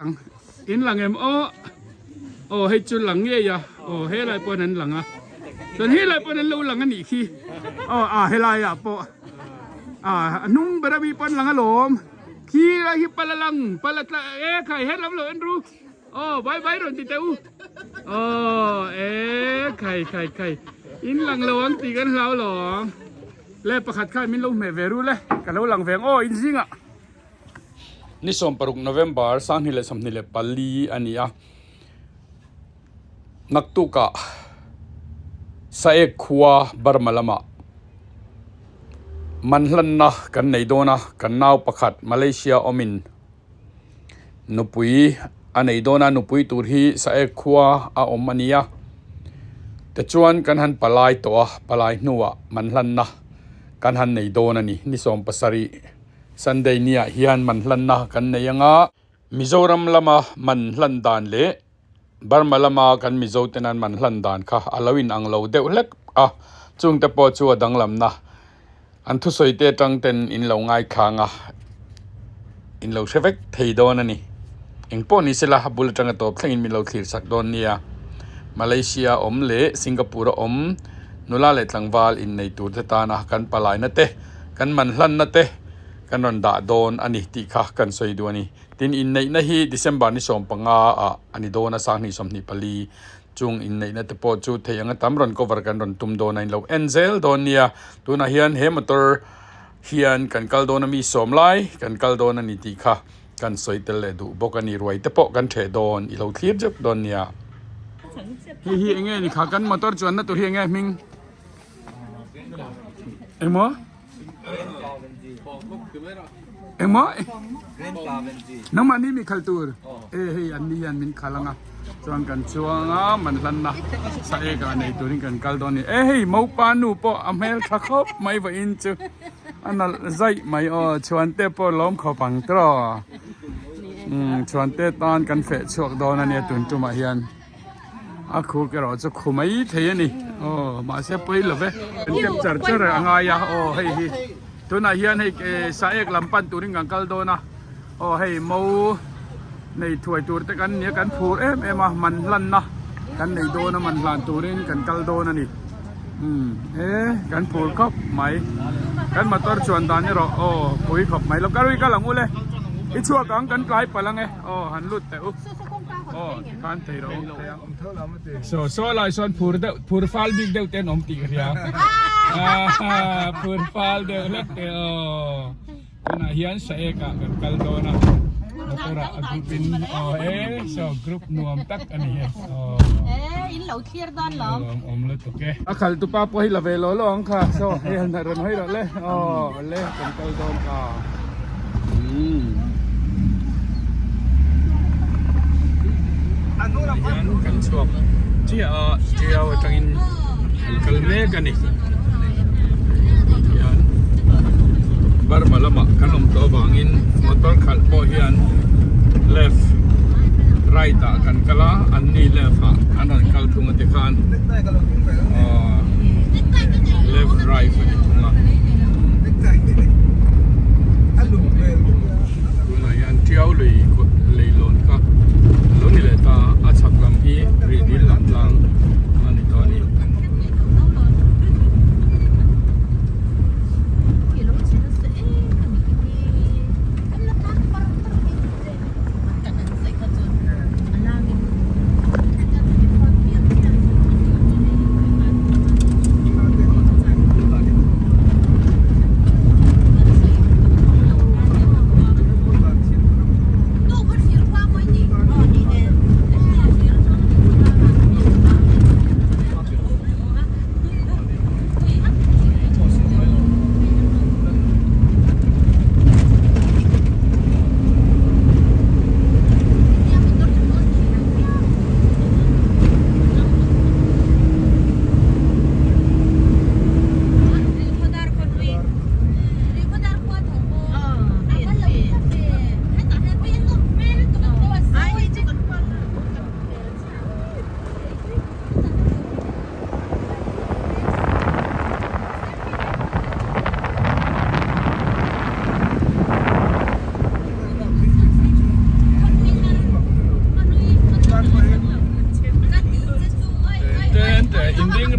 In lang em aw aw hei chu lang ngei a aw helai pawn an lang a chuan helai pawn an lo lang a nih khi aw a helai ah pawh a a hnung ber ami pawn lang alawm khi lai hi pala lang pala tla e khai helam lo en ru aw bye bye rawn ti teh u aw e khai khai khai in lang lo ang tih kan hlau lawm le pakhat khan min lo hmeh ve ru le ka lo lang ve ang aw in zingah. Ni 16 November 2024 a ni a, naktukah Saek khua Burma lamah manhlanna kan nei dawn a, kan nau pakhat Malaysia awmin nupui a nei dawn a, nupui tur hi Saek khua a awm a ni a, tichuan kan han palai tawh a, palai hnuah manhlanna kan han nei dawn a ni, ni 17. Sunday niah hian man hlanna kan nei anga, Mizoram lama man hlan dan leh Burma lama kan Mizo ten an man hlan dan kha a lo inang lo deuh hlek a, chungte pawh chu a danglamna an thusawi te atang ten in lo ngaithlang a, in lo hre vek thei dawn a ni. Engpawh ni sela a bul atanga tawp thlengin min lo thlir sak dawn nia. Malaysia awm leh Singapore a awm nula leh tlangval innei tur te tana kan palaina te, Kan man hlanna te kan rawn dah dawn a ni tih kha kan sawi duh a ni. Tin, inneihna hi December ni 15 ah a ni dawn a, 2024 chung inneihna te pawh chu thei anga tam rawn cover kan rawn tum dawn a, in lo en zel dawn nia. Tunah hian he motor hian kan kal dawn a mi sawm lai kan kal dawn a ni tih kha kan sawi tel leh duh bawk a ni. Ruai te pawh kan theh dawn, i lo thlir zeuh dawn nia. Hei hi enge ni kha kan motor chuanna tur hi enge hming? Engmaw? Engmaw? Nangmah ni mi khal tur. E hei an ni hian min khal anga. Chuan kan chuang a man hlan na sa e ka nei turin kan kal dawn ni. E hei mopa nu pawh a hmel tha khawp mai va in chu. A nalh zaih mai aw chuan te pawh lawm khawp ang tiraw. Chuan te tan kan feh chhuak dawn ania tun tumah hian. A khuk erawh chu khu mai thei a ni aw mahse pawi lo ve kan kep char char a ngai a aw hei hi tunah hian hei saek lam pan turin kan kal dawn a aw hei mo nei thuai tur te kan nia kan phur em em a man hlanna kan nei dawn a man hlan turin kan kal dawn a ni umm e kan phur khawp mai kan motor chuan dan erawh aw pui khawp mai lo ka rui kal ang u le i chhuak ang kan tlai palh ang e aw han lut teh u. Aw tikhan thei rawh u thei a. So saw lai sawn phur deuh phur fal bik deuh te an awm tih ka hria. Phur fal deuh hlek te aw. Tunah hian Saek ah kan kal dawn a. Motor ah a group in aw e so group nuam tak a ni e. Aw. E in lo thlir dawn lawm. Lawm awm lutuk e. A khalh tupa pawh hi la ve lo lo ang kha. So hei han rawn hawi rawh le. Aw le kan kal dawn ta. Hian kan chhuak chiah a tiau atangin an kal mek a ni hian Burma lamah kan awm tawh avangin motor khalh pawh hian left right ah kan kal a an ni left ah an rawn kal thung a tikhan aw left drive a ni thung a. Tunah hian Tiau lui leilawn kha a lo ni leh ta a, a chhak lam hi Rihdil lam tlang a ni tawh a ni.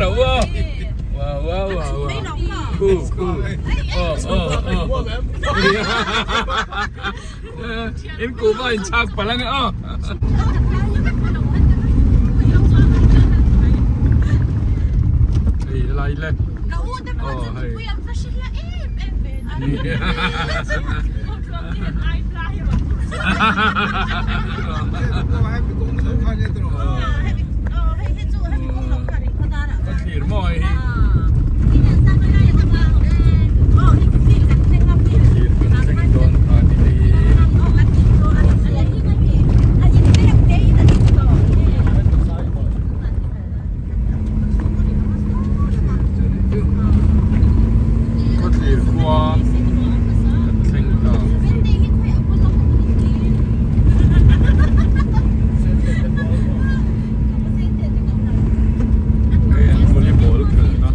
ro aw wow wow wow khu khu aw aw aw in kuhva in chhak palh ange aw. Hei helai le aw hei. Ka thlir maw hei hi. Thlir kan thleng dawn kha ni hei hi. Khawthlir khua kan thleng ta. Hei an volleyball khelhna.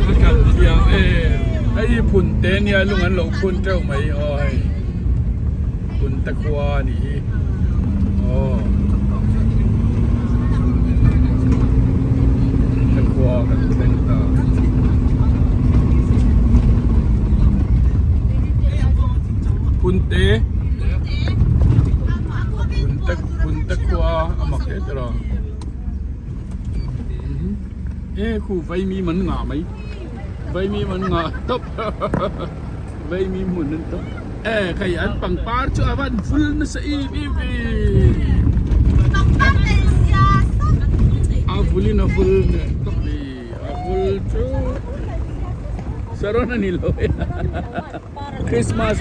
A kal thiam e hei hi phun te nia lung an lo phun teuh mai aw hei phun te khua a nih hi aw phun te khua kan thleng ta. Phun te phun te khua a mak hle tawh a. E khu vaimi man ngah mai vaimi man ngah tawp vaimi hmun an tawp e khai an pangpar chu a van vul nasa em em ve a vulin a vul neh tawp ni a vul chu saron a ni lo e Christmas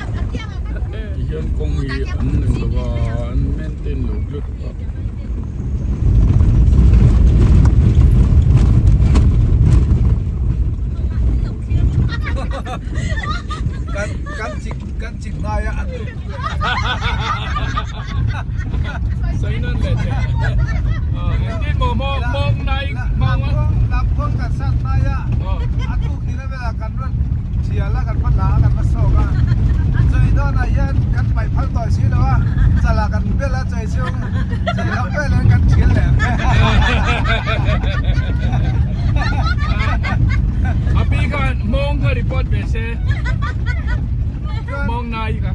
tihian kawng hi an nei lo a an maintain lo lutuk a. A pi khan mawng kha report ve se mawng nai kha.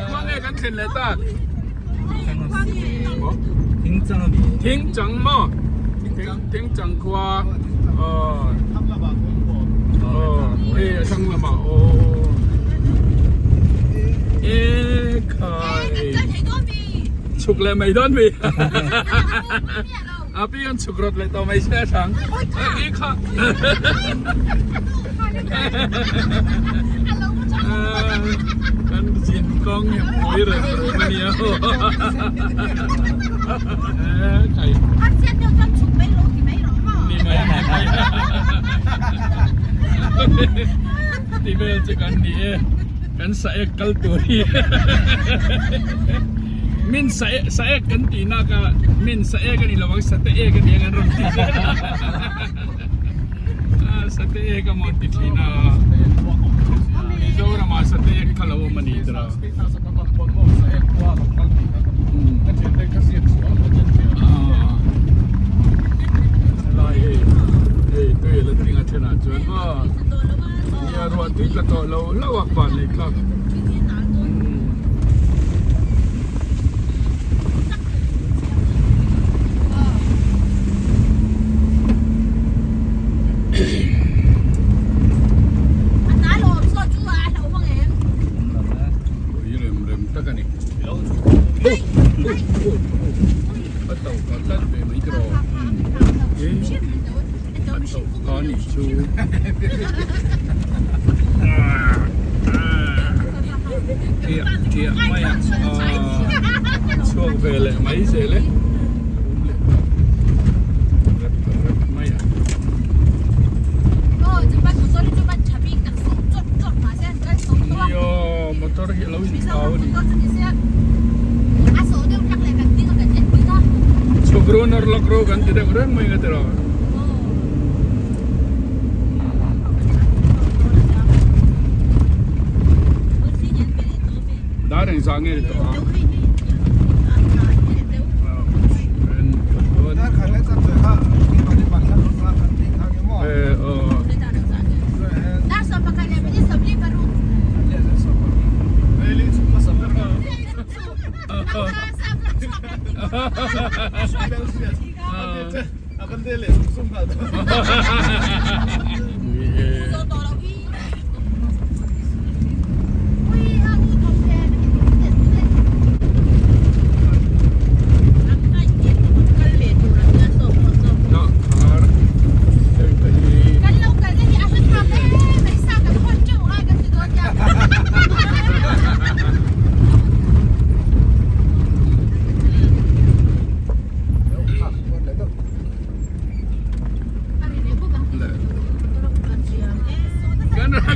Khua nge kan thlen leh tak? Thing chang maw? Thing chang khua. Hei a thlang lamah aw. E khai. Chhuk leh mai dawn mi. A pi an chhuk rawt leh tawh mai se a thang. E kha. Kan zin kawng hi pui reng reng a nia. Ni mai ni mai. Ti vel chu kan ni e. Kan sa ek kal tur hi. Min sa ek sa ek kan tih nak a min sa ek a ni lovang sate ek a ni ang an rawn ti zel a. Sate ek a maw an ti thin a. Mizoram ah sate ek kha lo awm a ni tira. tlak. Ui rem rem tak a ni. A to ka tlat ve mai tiraw. A to ka nih chu. Ṭiah ṭiah mai a chhuak ve leh mai zel e. Rep rep mai a. Nia motor hi a lo inthau a ni. Chhuk ru nawr lawk ru kan ti deuh reng mai nga tiraw. Dar engzah nge ni tawh a?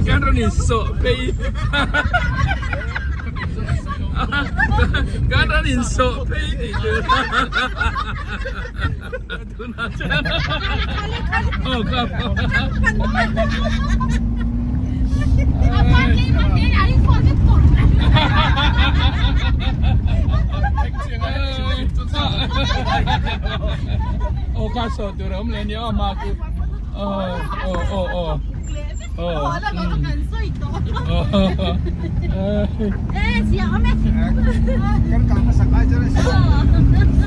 Kan rawn insawh phei Kan rawn insawh phei tih tur Tunah chuan Aw ka Aw ka saw tur a awm leh nia aw ma chu aw aw aw aw aw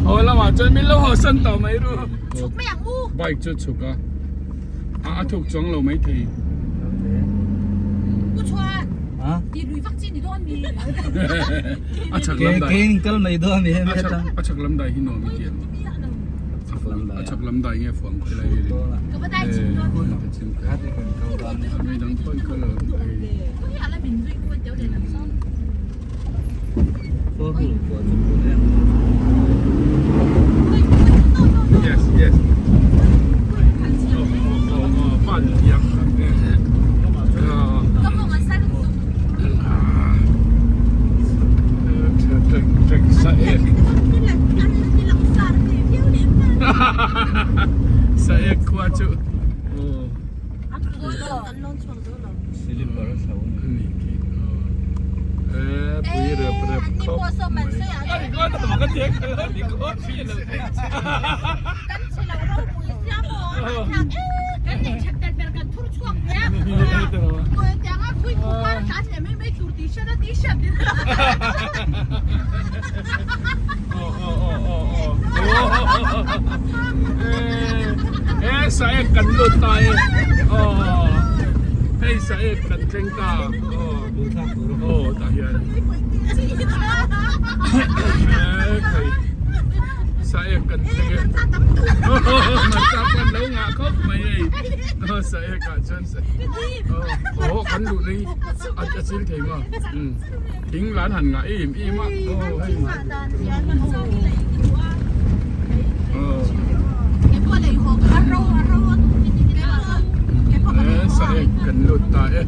Haw lamah chuan min lo haw san tawh mai ru Bike chu chhuk a a thuk chuang lo mai thei A chhak lam dai a chhak lam dai hi nuam i ti em? A chhak lam dai nge fuang khawilai vel in mi dang pawh in kal Yes yes Saek khua chu E saek kan lut ta e aw hei saek kan thleng ta aw tah hian saek kan thleng e hmarcha pawh an lo ngah khawp mai hei saek ah chuan aw kan luh na hi a chil thei maw thing lan han ngah em em a aw hei aw saek kan lut ta e.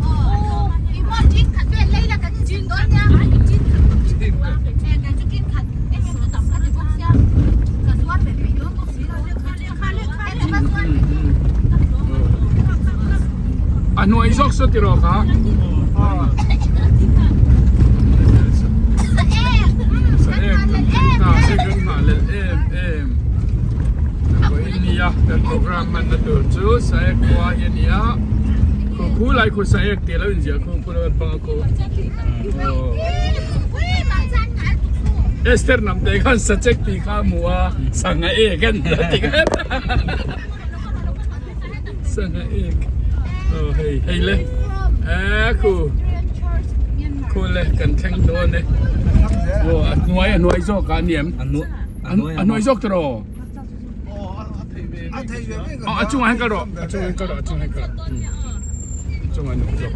A hnuai zawk saw tiraw kha? Saek kan thleng ta hei kan nghah lel em em. Vawiin nia kan program hmanna tur chu Saek khua hi a ni a. Khu khu lai. Khulai khu sa ek tih a lo inziah khu khu lo bang a khu. Esther nam te khan sachek tih kha a hmu a, sangha ek a ni a ti kha. Sangha ek. Aw hei hei le. A khu khu le kan thleng dawn e. Aw a hnuai a hnuai zawk ah a ni em? A hnuai zawk tawh rawh. Aw a chungah hian kal rawh a chungah hian kal rawh a chungah hian kal rawh a chungah nuam zawk.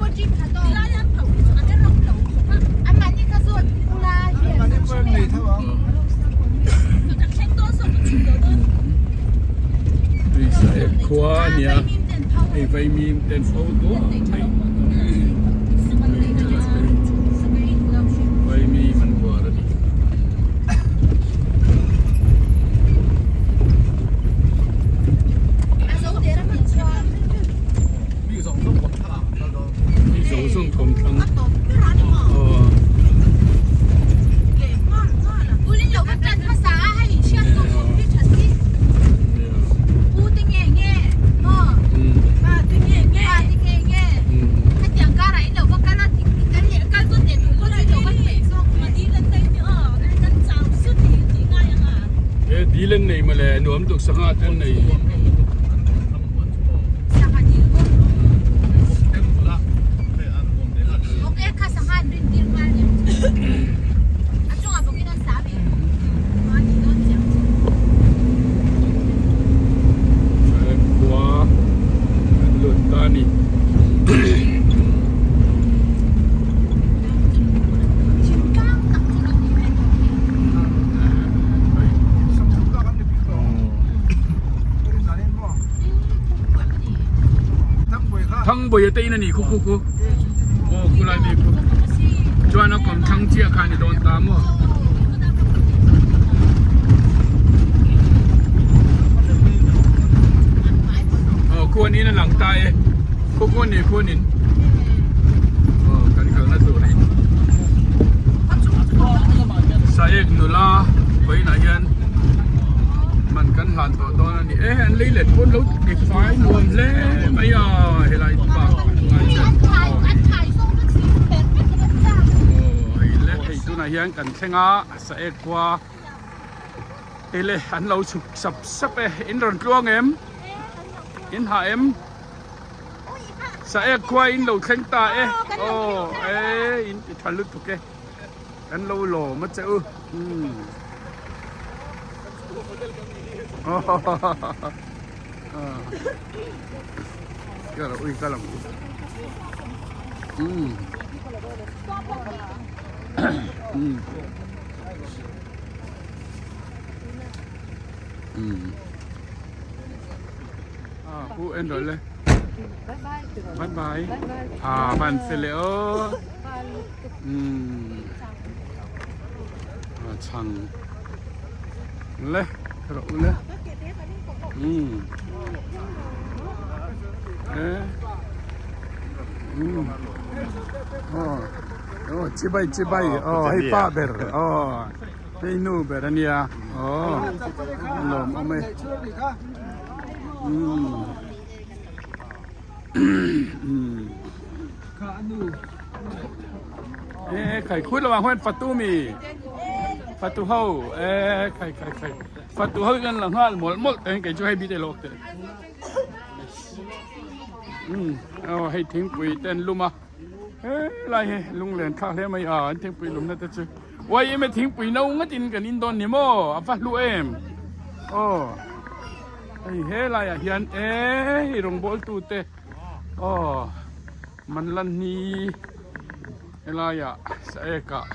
Khua a nia hei vaimim ten fo duah mai vaimim an buar a ni. He dil an nei mawle nuam tuk sangha te an nei. Khua an lut ta a ni. Thangbuaia te in a ni khu khu khu aw khulai mi khu chuan a kawm thlang chiah kha a ni dawn ta maw. Aw khuan in a lang ta e khu khuan ni khuan in aw kan kalna tur hi Saek nula vawiinah hian man kan hlan tawh dawn a ni e an lei let pawn lo ti fai nuam hle mai a helai bak ngai chuan aw hei le hei tunah hian kan thleng a Saek khua. Ele an lo chhuk sap sap e in rawn tluang em in hah em saek khua in lo thleng ta e aw e in ti tha lutuk e kan lo lawm a che u umm ui ka lang umm umm. Pu en rawh le bye bye ah van fel e aw a chhang le rawh u le e aw chibai chibai aw hei pa ber aw. Hei nu ber a nia aw a lawm awm e e khai khut lo ang huan fatu mi fatu ho e khai khai khai fatu ho hian la nghal mawlh mawlh te kei chu hei bik te lawk te aw hei thingpui te an lum a. Helai hi lunglen thlak hle mai a an thingpui lumna te chu uai em e thingpui no ngat in kan in dawn ni maw a va hlu em aw hei helai ah hian e hei rawngbawl tu te aw man lan hi helai ah saek ah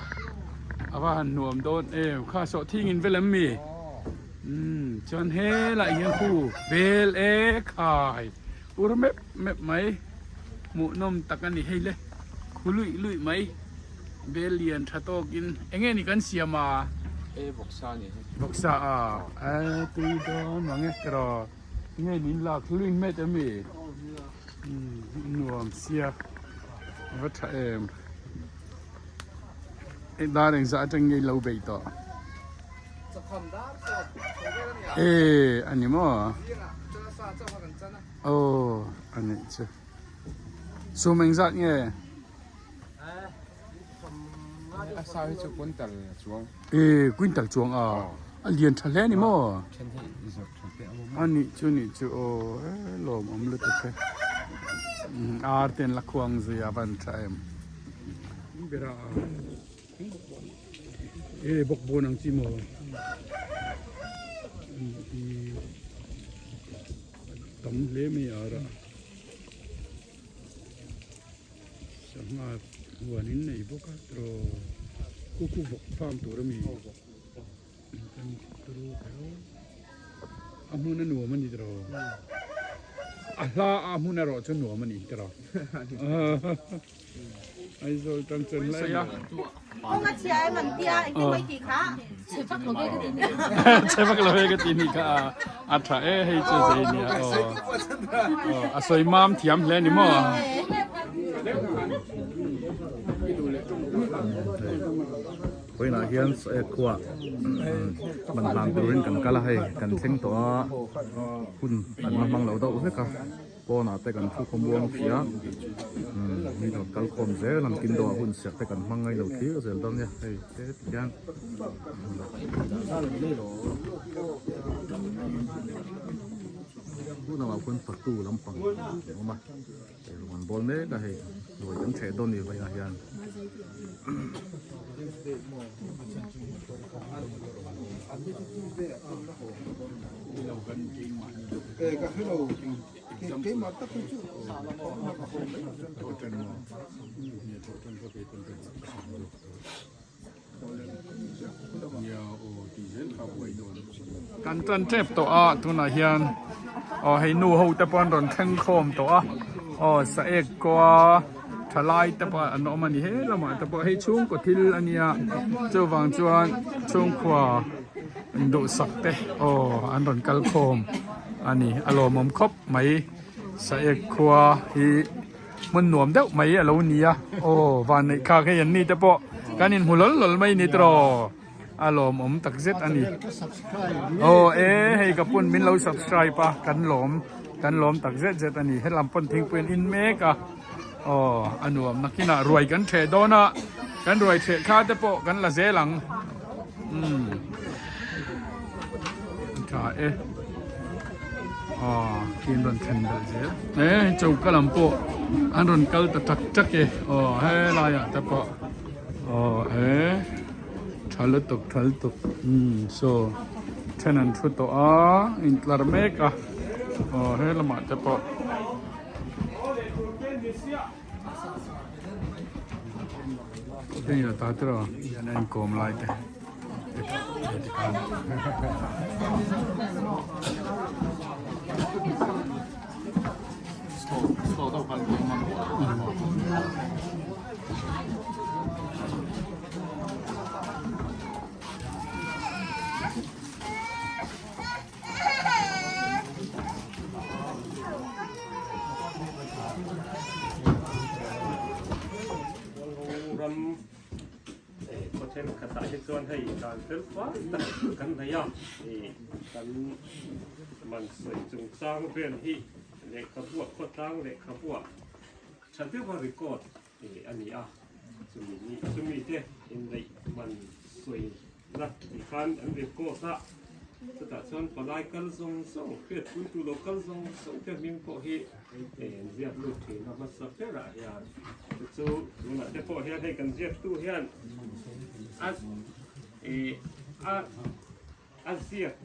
a va han nuam dawn em kha sawh thing in vel em mi umm chuan helai hian khu vel e khai ur mep mep mai. Hmuhnawm tak a ni hei le, khu luih luih mai, bel lian tha tawkin eng nge ni kan siam a? E vawksa a ni hei. Vawksa a, e tui dawn mang e tiraw, eng nge niin lak luih hmet em mi? Umm nuam sia, a va tha em. Hei dar engzah atang nge i lo beih tawh? E a ni maw? Aw a nih chu. Sum engzat nge? A sa hi chu quintal chuang. E quintal chuang a. A lian tha hle ni maw? Then hi i zawrh tha te a awm. A nih chu nih chu aw e lawm awm lutuk e. Ar te an la khuang zui a van tha em. Bera a. E bawkbawn ang chi maw? Tam hle mai ar a. Sangha huan in nei bawk a tiraw kuku bawk farm tur a mi a hmun a nuam a ni tiraw a hla a hmun erawh chu nuam a ni tiraw Aizawl tang chuan hlai a. Kawng a chhia em an tia engtin mai tih kha chhe vak lo ve ka ti ni. Chhe vak lo ve ka ti ni kha a tha e hei chu zei nia aw. A sawi mam thiam hle ni maw. Vawiinah hian khuah man hlan turin kan kal a hei kan thleng tawh a hun an la hmang lo deuh vek a. Pawnah te kan thu khawmuang thei a, mi rawn kal khawm zel ang tin dawhah hun serh te kan hmang ngai lo thlir zel dawn nia hei te ti hian. Tunah khuan fatu lampang a awm a, hei rawn bawl mek a hei ruai kan chheh dawn a ni vawiinah hian. Kan tan tep tawh a tunah hian aw hei nu ho te pawh an rawn thleng khawm tawh a aw saek kaw thalai te pawh an awm a ni he lamah te pawh hei chhungkaw thil a nia chuvang chuan chhungkua Duhsak te aw an rawn kal khawm a ni a lawmawm khawp mai Saek khua hi hmun nuam deuh mai a lo ni a aw vanneih khak hei an ni te pawh kan inhmu lawl lawl mai ni tiraw a lawmawm tak zet a ni aw e hei ka pun min lo subscribe a kan lawm kan lawm tak zet zet a ni helam pawn thingpui an in mek a aw a nuam nakinah ruai kan ṭheh dawn a kan ruai ṭheh kha te pawh kan la zel ang. Umm tha e aw khi an rawn thlen belh zel e choka lam pawh an rawn kal ta tak tak e aw helaiah te pawh aw e tha lutuk tha lutuk umm saw then an thu tawh a intlar mek a aw he lamah te pawh. Hei a ta tiraw an enkawm lai te Ram khaw thenkhatah hi chuan hei dan fel fai tak kan nei a, kan man sawi chungchang vel hi lehkhabuah khawtlang lehkhabuah tha deuha record a ni a, chumi ni chumi te inneih man sawi Na tih khan an record a, chutah chuan palai kal zawng zawng, hriatpui tu lo kal zawng zawng te hming pawh hi an ziak lut thin a hmasa berah hian chu chu tunah te pawh hian hei kan ziaktu hian a ih a a ziak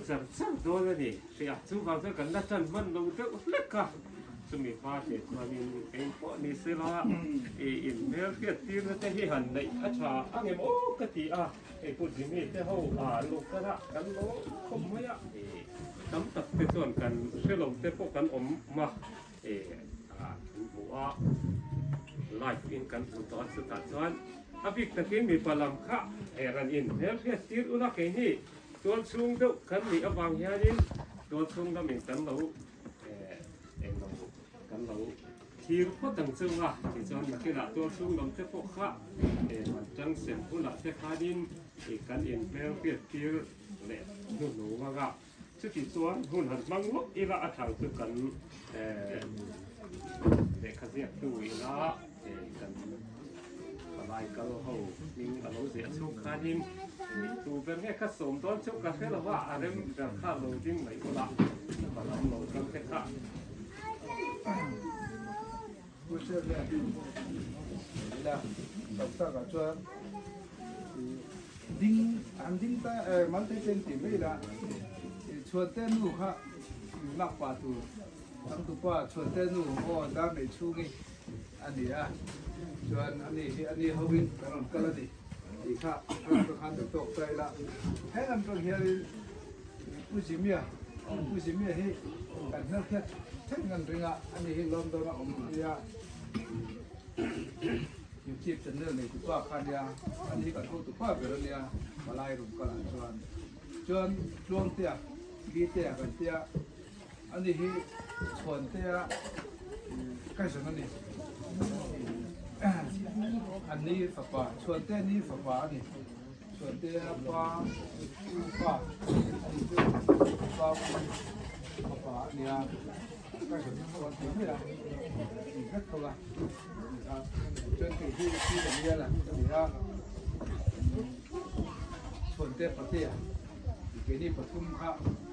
char char dawn a ni hria chuvang chuan kan la tan hman lo deuh hlek a. Chumi hma teh chuanin eng pawh ni sela i inhmel hriat tirna te hi han neih a tha ang em aw ka ti a, hei Pu Jimmy te ho a lo kal a, kan lo khawp mai a, i tam tak te chuan kan hre lo te pawh kan awm a, i kan hmu a, live in kan hmu tawh a, chutah chuan a bik takin mipa lam kha hei rawn inhmel hriat tir ula keini tualchhung deuh kan nih avang hianin tualchhung lamin kan lo Englo kan lo thlir phawt ang cheu a, tichuan nakinah tualchhung lam te pawh kha an tang sem hunah te khanin kan inhmel hriat tir leh hnuhnung anga. Chuti chuan hun han hmang lawk ila a thang chu kan lehkha ziaktu ila kan palai kal ho hming a lo ziah chhung khanin tu ber nge kha sawm dawn chu ka hre lo a, a rem ber kha lo ding mai ula ka lam lo kal te kha. Ding an ding ta mal te chen ti mai la chhuan te nu kha lak pa tur ang tu pa chhuan te nu aw dar nei chhungi ani a chuan ani hi ani hovin kan rawn kal ani tih kha a khan ta tawk ta ila he lam tang hianin Pu Jimmy-a Pu Jimmy-a hi kan hmelhriat thleng an ring a ani hi London a awm ania. YouTube channel nei tupa kha ania, ani hi kan hotu pa ber ania Malai room kal ah chuan chuan Tluangtea Bitea kan tia ani hi Chhuantea cousin ani an ni fapa Chhuantea ni fapa ani Chhuantea pa u pa ani chu pa u fapa ania cousin ho an ti mai a in vek tho a. Chuan kei hi Pi Daniel a ni a, Chhuante Patea keini pathum kha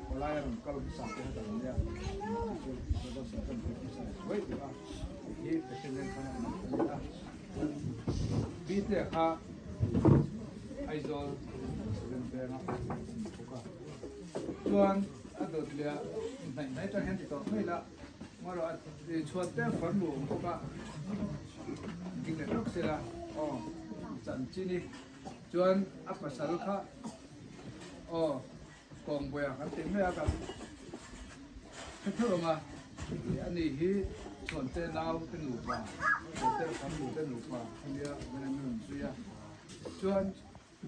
palai a rawn kal hmasa te kha kan nia, chu chu introduction kan pe hmasa zuai duh a, hei hi president kha a ni a, chuan Btea kha Aizawl Student Bank a ni bawk a, chuan a dawt leh a hnaih hnai tang hian ti tawh mai la. Ngarawh a chhuat te far lu awm bawk a ding leh lawk sela aw chanchin hi chuan a pasal kha aw kawngbawiah kan tih mai a kan hre theuh ang a ani hi chhuan te nau te nupa chhuan te far lu te nupa ania an rawn zui a chuan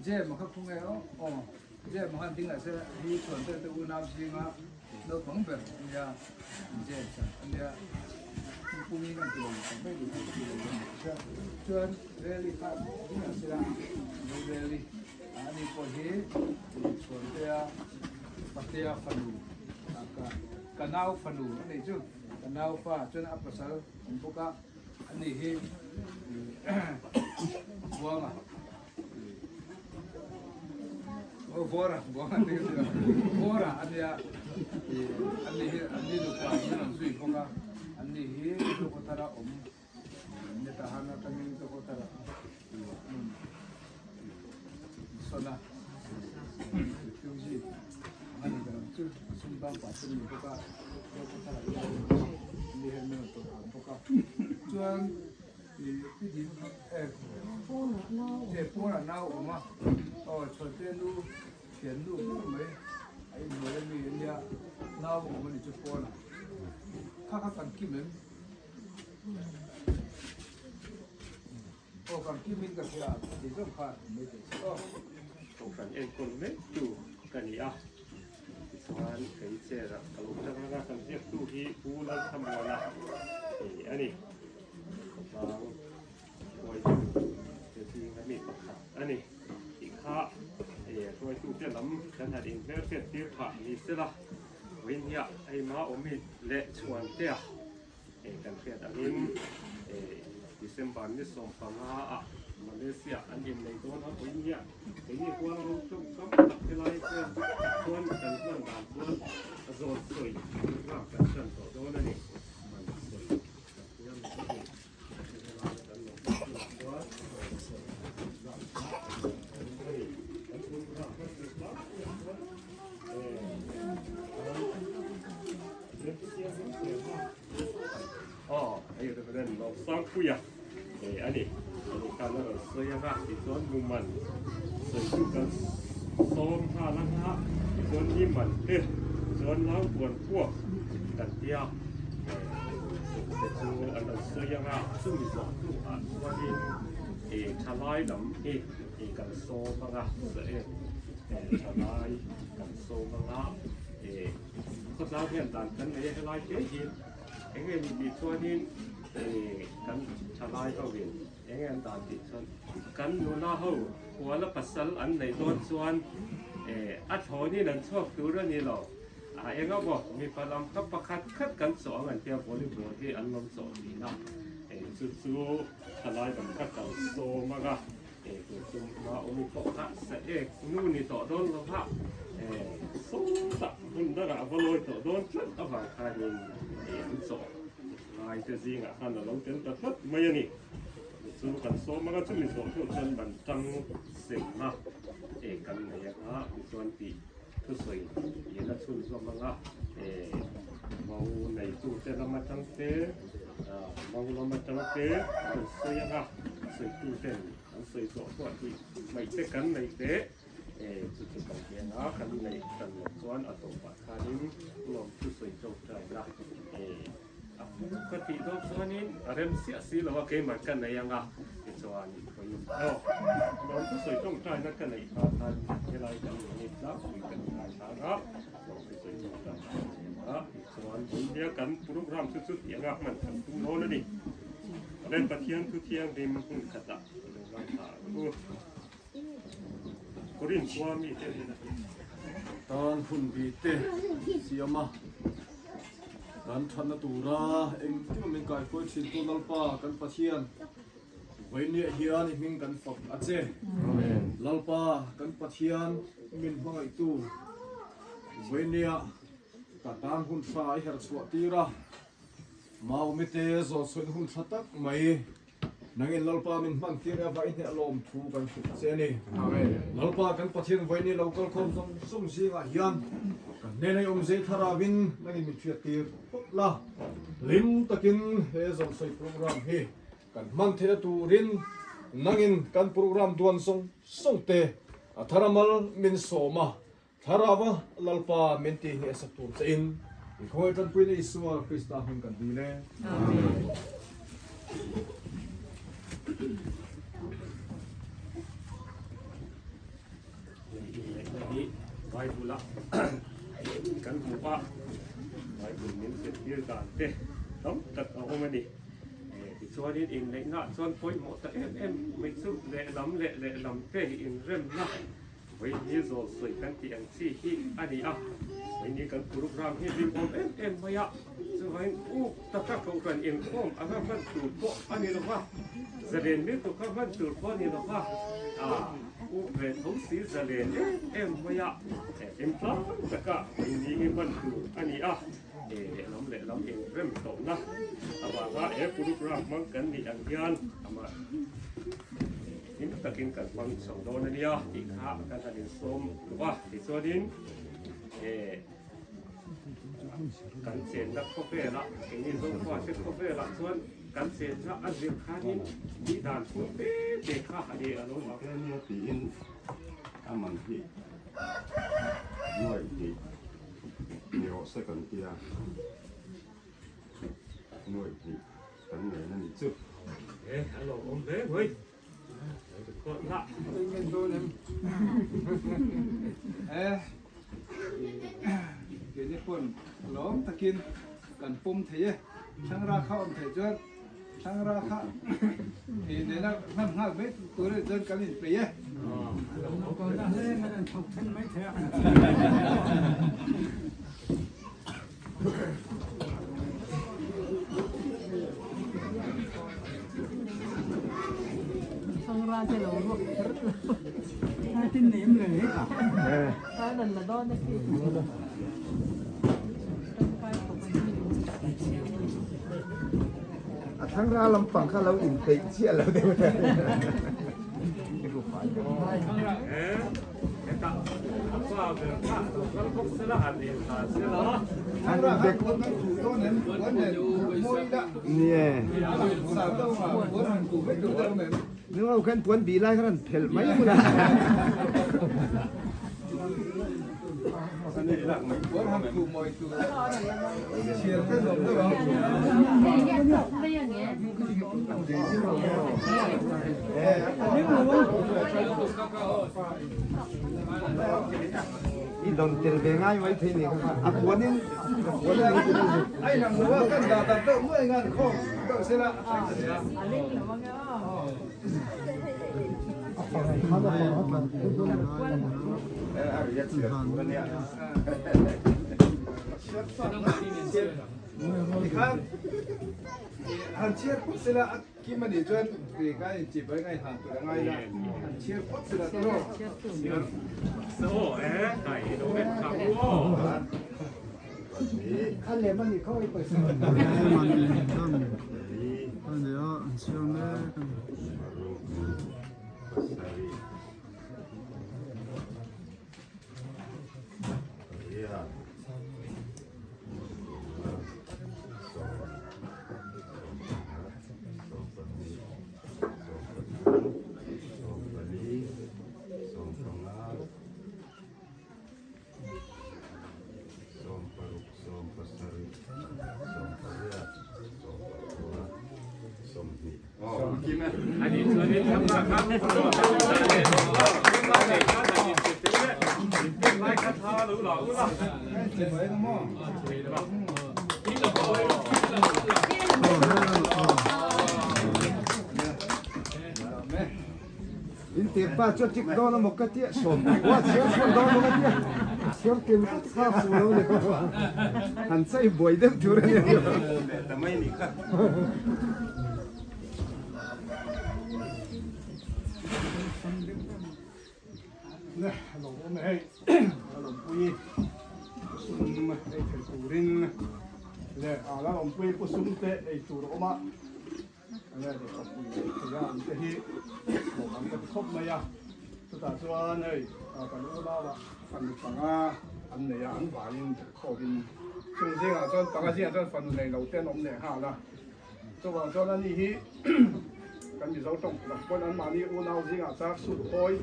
Jem a kha khung e aw aw Jem a khan ding ah se hi chuan te te unau zinga naupang ber ania Jem sa ania pungin an ti lo tam mai duh an ti lo ani sia chuan Rally kha ding ah sela no Rally ani pawh hi chuan te a patea fanu ka ka nau fanu ani chu ka nau fa chuan a pasal an bawk a ani hi Buanga Vawra buang an ti Vawra a nia an ni hi an ni nupa hi an zui bawk a an ni hi Zokhawthara awm ni ta han atangin Zokhawthara sawn a refugee ang a ni ka lam chu sumdang pah te ni bawk a Zokhawthara hi an ni hian min rawn tawrh ang bawk a chuan Pawnah nau awm a, aw chhuante nu thian nu ber mai a inhnuai ami a nia, nau awm a ni chu pawnah. Kha kha kan kim em? Aw kan kim in ka hria ti zawng kha mai thei se aw. Kohhran enkawl mek tu ka ni a, tichuan kei chair ah ka lo tang ang a, kan ziaktu hi Pu Lalthamuana a ni. Khawtlang hruaitu te zinga mi pakhat a ni tih kha hruaitute lam kan han inhmelhriat tir phah ni sela, vawiinhia Eima Awmi leh Chhuantea kan hriat angin December ni 15 ah Malaysia an innei dawn a, vawiinhia keini huang ro tawngkam tak helai vel chuan kan hman dan chuan a zawn sawi nghak kan hran tawh dawn a ni. Man sawi. Sangpuia a ni kan a rawn sawi anga tichuan muman sawi chu kan sawm nghal anga tichuan ni man te chuan naupuan puak kan tia. Te chu an rawn sawi ang a, chumi zawh hnuah chuanin ih thalai lam hi ih kan sawm ang a, thalai kan sawm ang a, ih khawtlang hian dan kan nei a helai hle hi eng nge ni tih chuanin ih kan thalai ho in eng nge an dan tih chuan kan nula ho huala pasal an neih dawn chuan ih a thlawnin an chhuak tur a ni lo. A eng a maw mipa lam kha pakhat khat kan chawh ang an tia volleyball hi an lo chawh thin a, chu chu thalai lam kha kal sawm ang a, tun chu hma awmi pawh kha sa ek nu ni tawh dawn lo va, sawtah hmun dangah a va lawi tawh dawn tlat avang khanin an chawh ngai te zingah khan a lo tel ta tlat mai a ni. Chu kan sawm ang a, chumi zawh hnu chuan ban tang semna kan nei ang a, tichuan tih Thusawi in a chhunzawm ang a, mau neitute lam atang te, mau lam atang te an sawi ang a, sawituten an sawi zawh pawh tih hmaih te kan nei te, chu chu kan ti ang a, kan neih tan loh chuan a tawpah khanin lawm thusawi tawngtaina A pu ka tih dawn chuanin a rem siah si lo a, keimah ka nei ang a tichuan vawiin aw lawm thusawi tawngtaina ka neih hma khan helai kan ni tlangpui kan ngai tlang a, lawm thusawi tawngtaina ka nei ang a tichuan vawiin kan program chu chuti anga hman kan tum dawn a ni. Ren Pathian thu thianghlim hun khatah lo ngaithla ang u. Korin khua mite hnenah. Tan hun bi te siam a, kan thatna tura engkim a min kaihruai thin tu Lalpa kan Pathian, vawinia hian i hming kan fak a che. Lalpa kan Pathian min hmangaihtu, vawinia ka tan hun tha i herchhuah tir a, Maumite zawhchhuahna hun tha tak mai. Nangin Lalpa min hman tir eva i hneh lawm thu kan hrilh che a ni. Lalpa kan Pathian vawiin lo kal khawm zawng zawng zingah hian kan hnenah i awm zei tharavin nangin min hriat tir phawt la. Hlim takin he zawhsawi program hi kan hman theihna turin nangin kan program duan zawng zawng te a tharamal min sawm a, Thlarau a Lalpa min tih hnehsak tur che in i khawngaih tanpuina Isua Krista hming kan dil e. Amen. Bible a kan hmu a Bible min zirtir dan te tam tak a awm a ni. Tichuanin inneihna chuan pawimawh ta em em mai chu lehlam leh lehlam te inremna Vawiini zawl sawi kan tih ang chi hi a ni a, vawiini kan program hi hlim awm em em mai a, chuvangin uk taka kohhran inkhawm anga hman tur pawh a ni lo va, zalen lutuk a hman tur pawh a ni lo va, uk ve tho si zalen em em mai a, hlim tlang taka vawiini hi hman tur a ni a, lehlam lehlam inrem tawhna avanga he program hmang kan nih ang hian amah. Hlim takin kan hmang chho dawn a nia tih kha kan han insawm duh a, tichuanin kan chenna khawvelah keini Zofa te khawvelah chuan kan chenna a zir khanin tih dan phung te te kha a ni a lo ang. Nia tiin a man hi nuaih hnih ni rawh se kan tia nuaih hnih. Kan ngen a nih chu. E, a lo awm hle mai. Kawt lah. Ngen dawn em? E, keini pawn lawm takin kan pawm thei e. Thlangra kha awm thei chuan thlangra kha ei nena hman nghal mai tur ah chuan kan inpeih e. A thlangra lampang kha lo inpeih chiah lo deuh a. Nungau khan puan bih lai khan an phelh mai hmun a. I dawn tel ve ngai mai thei ni kha a puan in a puan in Ai lang lo a kan dah dah deuh nuai ngan khawm deuh sela A riat chhiar tur a nia. Tikhan han chhiar phawt sela a kim a nih chuan tikhan inchip a ngaihhan tur a ngai la han chhiar phawt sela tawh. In tir pa chu tik dawn a maw ka tia sawm wa chhiar chhuak dawn maw ka tia chhiar kim tlat kha fu lo ni han chei buai deuh tur a ni. Le lo awm e hei a lawmpui sum ei thei turin le a la lawmpui pu sum te ei tur a awm a. Enge lehkhapu thei a an te hi hlawh an ka ti khawp mai a, chutah chuan hei kan unau ah fanu panga an nei a, an vaiin khawpin chung zingah chuan panga zingah chuan fanu nei lo te an awm leh nghal a, chuvang chuan ani hi kan Mizo tawng lam pawn an mahni unau zingah char sut phawi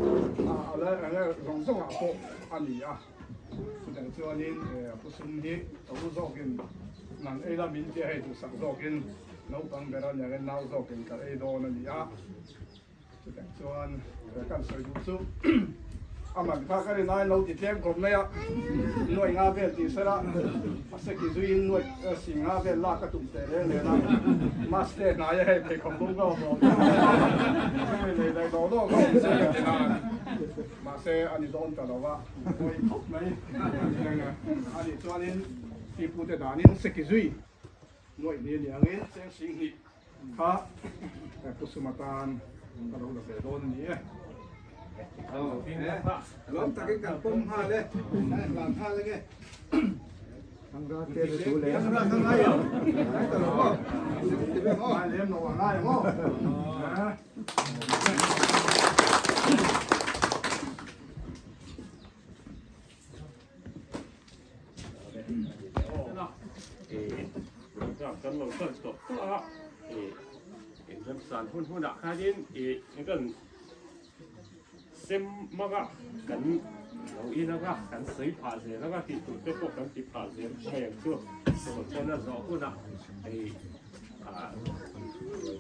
a la enge zawng zawng ah pawh a ni a, chutah chuanin a pu sum hi ka u zawkin nang ei la min tia hei duhsak zawkin. Naupang ber a niangin nau zawkin ka ei dawn a ni a, chutiang chuan kan sawi duh chu a man kha ka rin aiin lo ti tlem khawp mai a, nuaih nga vel tih sela a seki zuiin nuaih sing nga vel lak a tum teh reng nen a, mask te hnai a hei pheikhawk lum ka awm lo chumi lei leh law law ka awm se ka ti nan mahse a ni dawn ta lo a, pawi khawp mai a nih chuanin pipu te danin seki zui. Nuaih ni ni angin cheng sing hnih kha pu sum atan ka lo la ve dawn a ni e. Lawm takin kan pawm nghal e, kan inhlan nghal ange. Thlangra te chu tu le. Thlangra kha ngai ang, ngai ta lo maw? Ti ve maw? Ngai lem lo a ngai ang aw. Kan lo tan tawh tawh a, remsan hun hunah khanin kan sem mang a, kan lo in ang a, kan sawi phah zel ang a tih tur te pawh kan ti phah zel mai ang chu. Chuan a zawh hunah hei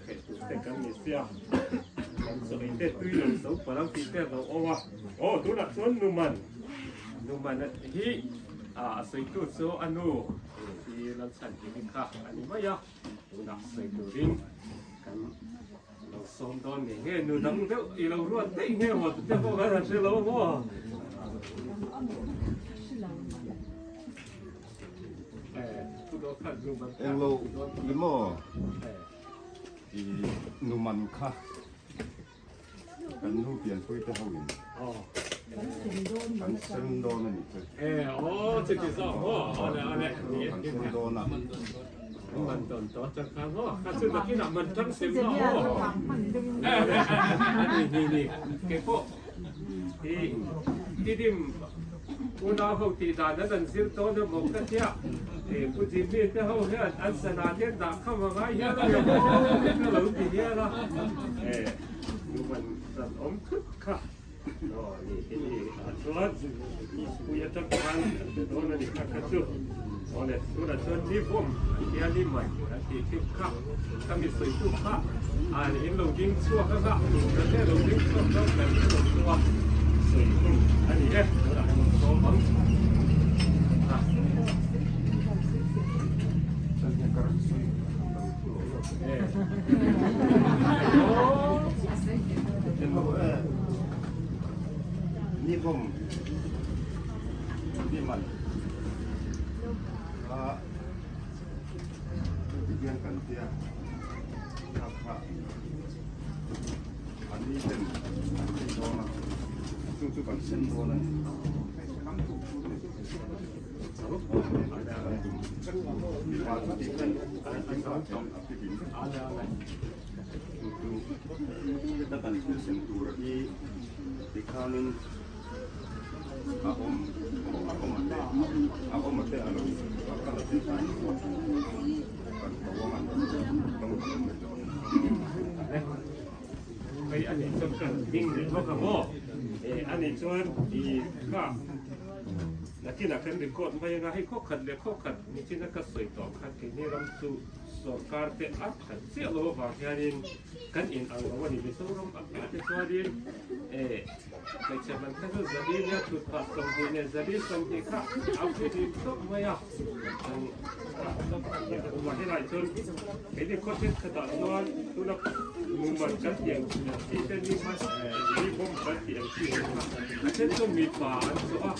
theih tur te kan ni sia, kan chaw ei te tui lo zo palh ang tih te a lo awm a. Aw tunah chuan Numan. Numan hi a sawitu chu a nu hi Lalchhanhimi kha a ni mai a, tunah sawi turin kan lo sawm dawn ngei nge, nu dang deuh i lo ruat daih nge maw tute pawh kan han hre lo maw? Englo i maw i Numan kha? Kan nu pianpui te ho in kan sem dawn a nih chu. Kan sem dawn a. Numan ran awm thut kha aw ni hi ni ah chuan pui atang khan an be dawn a ni kha kha chu aw le tunah chuan ni bawm an tia ni man an tih thin kha ka mi sawi tu kha an in lo ding chhuak a ngah kan le lo ding chhuak dawn kan hre lo chu a sawi hun a ni e tunah kan sawm ang a. Ni bawm ni man. Kha heti hian kan tia kha kha an ni ten an ei dawn a chu chu kan sem dawn a ni. Mipa chu tih hian an kan tam a fihlim vek chu chu heta kan thil sem tur hi tikhanin A awm a awm a te a awm a te a lo a kal a te khan kan ko ang a tawng a awm mai dawn. Hei a nih chuan kan hming leh bawk ang aw. A nih chuan i kha nakinah kan record mai anga hei khaw khat leh khaw khat nichina ka sawi tawh khan keini ram chu sorkar te a that chiah lo avang hianin kan in ang lo a ni Mizoram ah te chuanin eh Hmeichhe man kha chu zali nia thut phah 20 nen zali 20 kha a pui ding tawp mai a Kumah helai chuan keini khaw thenkhatah chuan tuna mumal kan tih ang chi te ni ni bawm kan tih ang chi te kha a then chu mipa an chawh a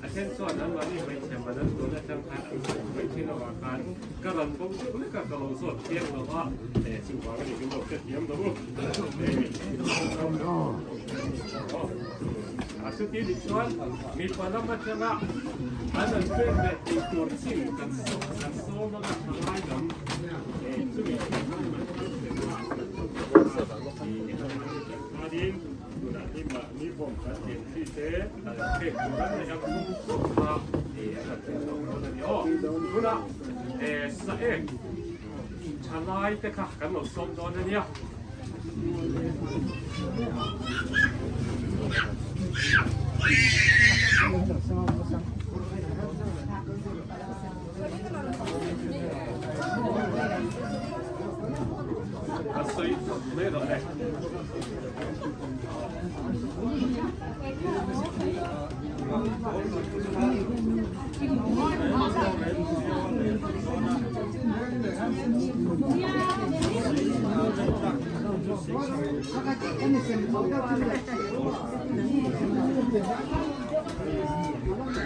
a then chuan anmahni hmeichhe man an tun atang khan an chawh mai thin avang khan ka rawn bo deuh lek a ka lo zawt chiang lo a chuvang a ni min lo hrethiam lo u. A chuti nih chuan mipa lam atanga an an pek leh tih tur chin kan kan sawm anga tha ngai lam chumi chuanin tunah hi mahni bawm kan en chi te an pek tur an neih a khum khawp kha an han pek tawh dawn a ni aw. Tunah sa ek thalai te kha kan lo sawm dawn a nia. A sawi thawk mai rawh le.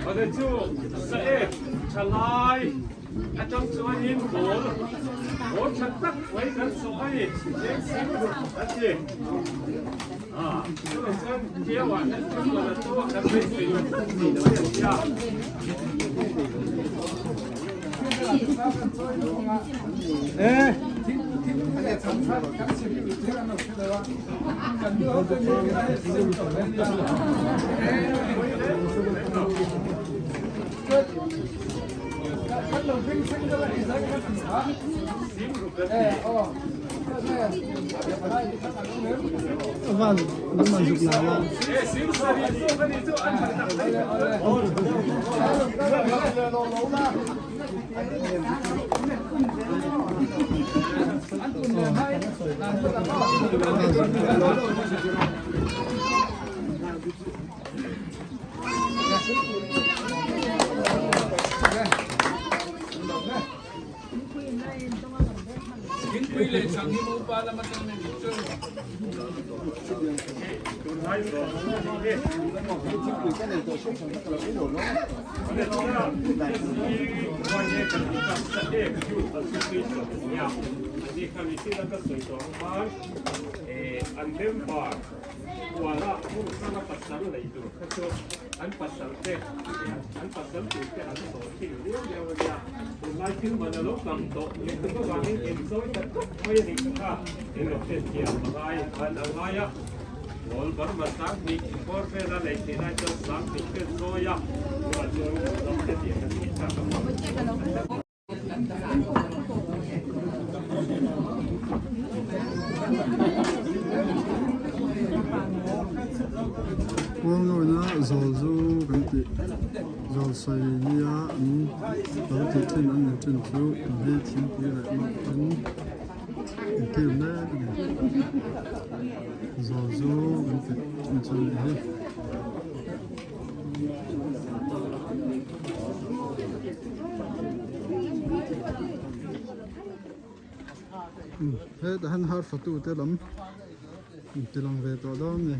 Awle chu sa ek thalai atang chuanin ball ball tha tak mai kan sawh a ni a ti a chuvang chuan Tiauah hian football a to a kan beisei ta tlat ni lo a ni a. Kawngawina zawl zu kan tih zawl sawi nia an lo tih thin an ni thin chu tui hi thingpui leh mah ten an kil mek a ni zawl zu kan tih thin chu a nih hi. Hetah hian har fatu te lam in ti lang ve tawh dawn a ni.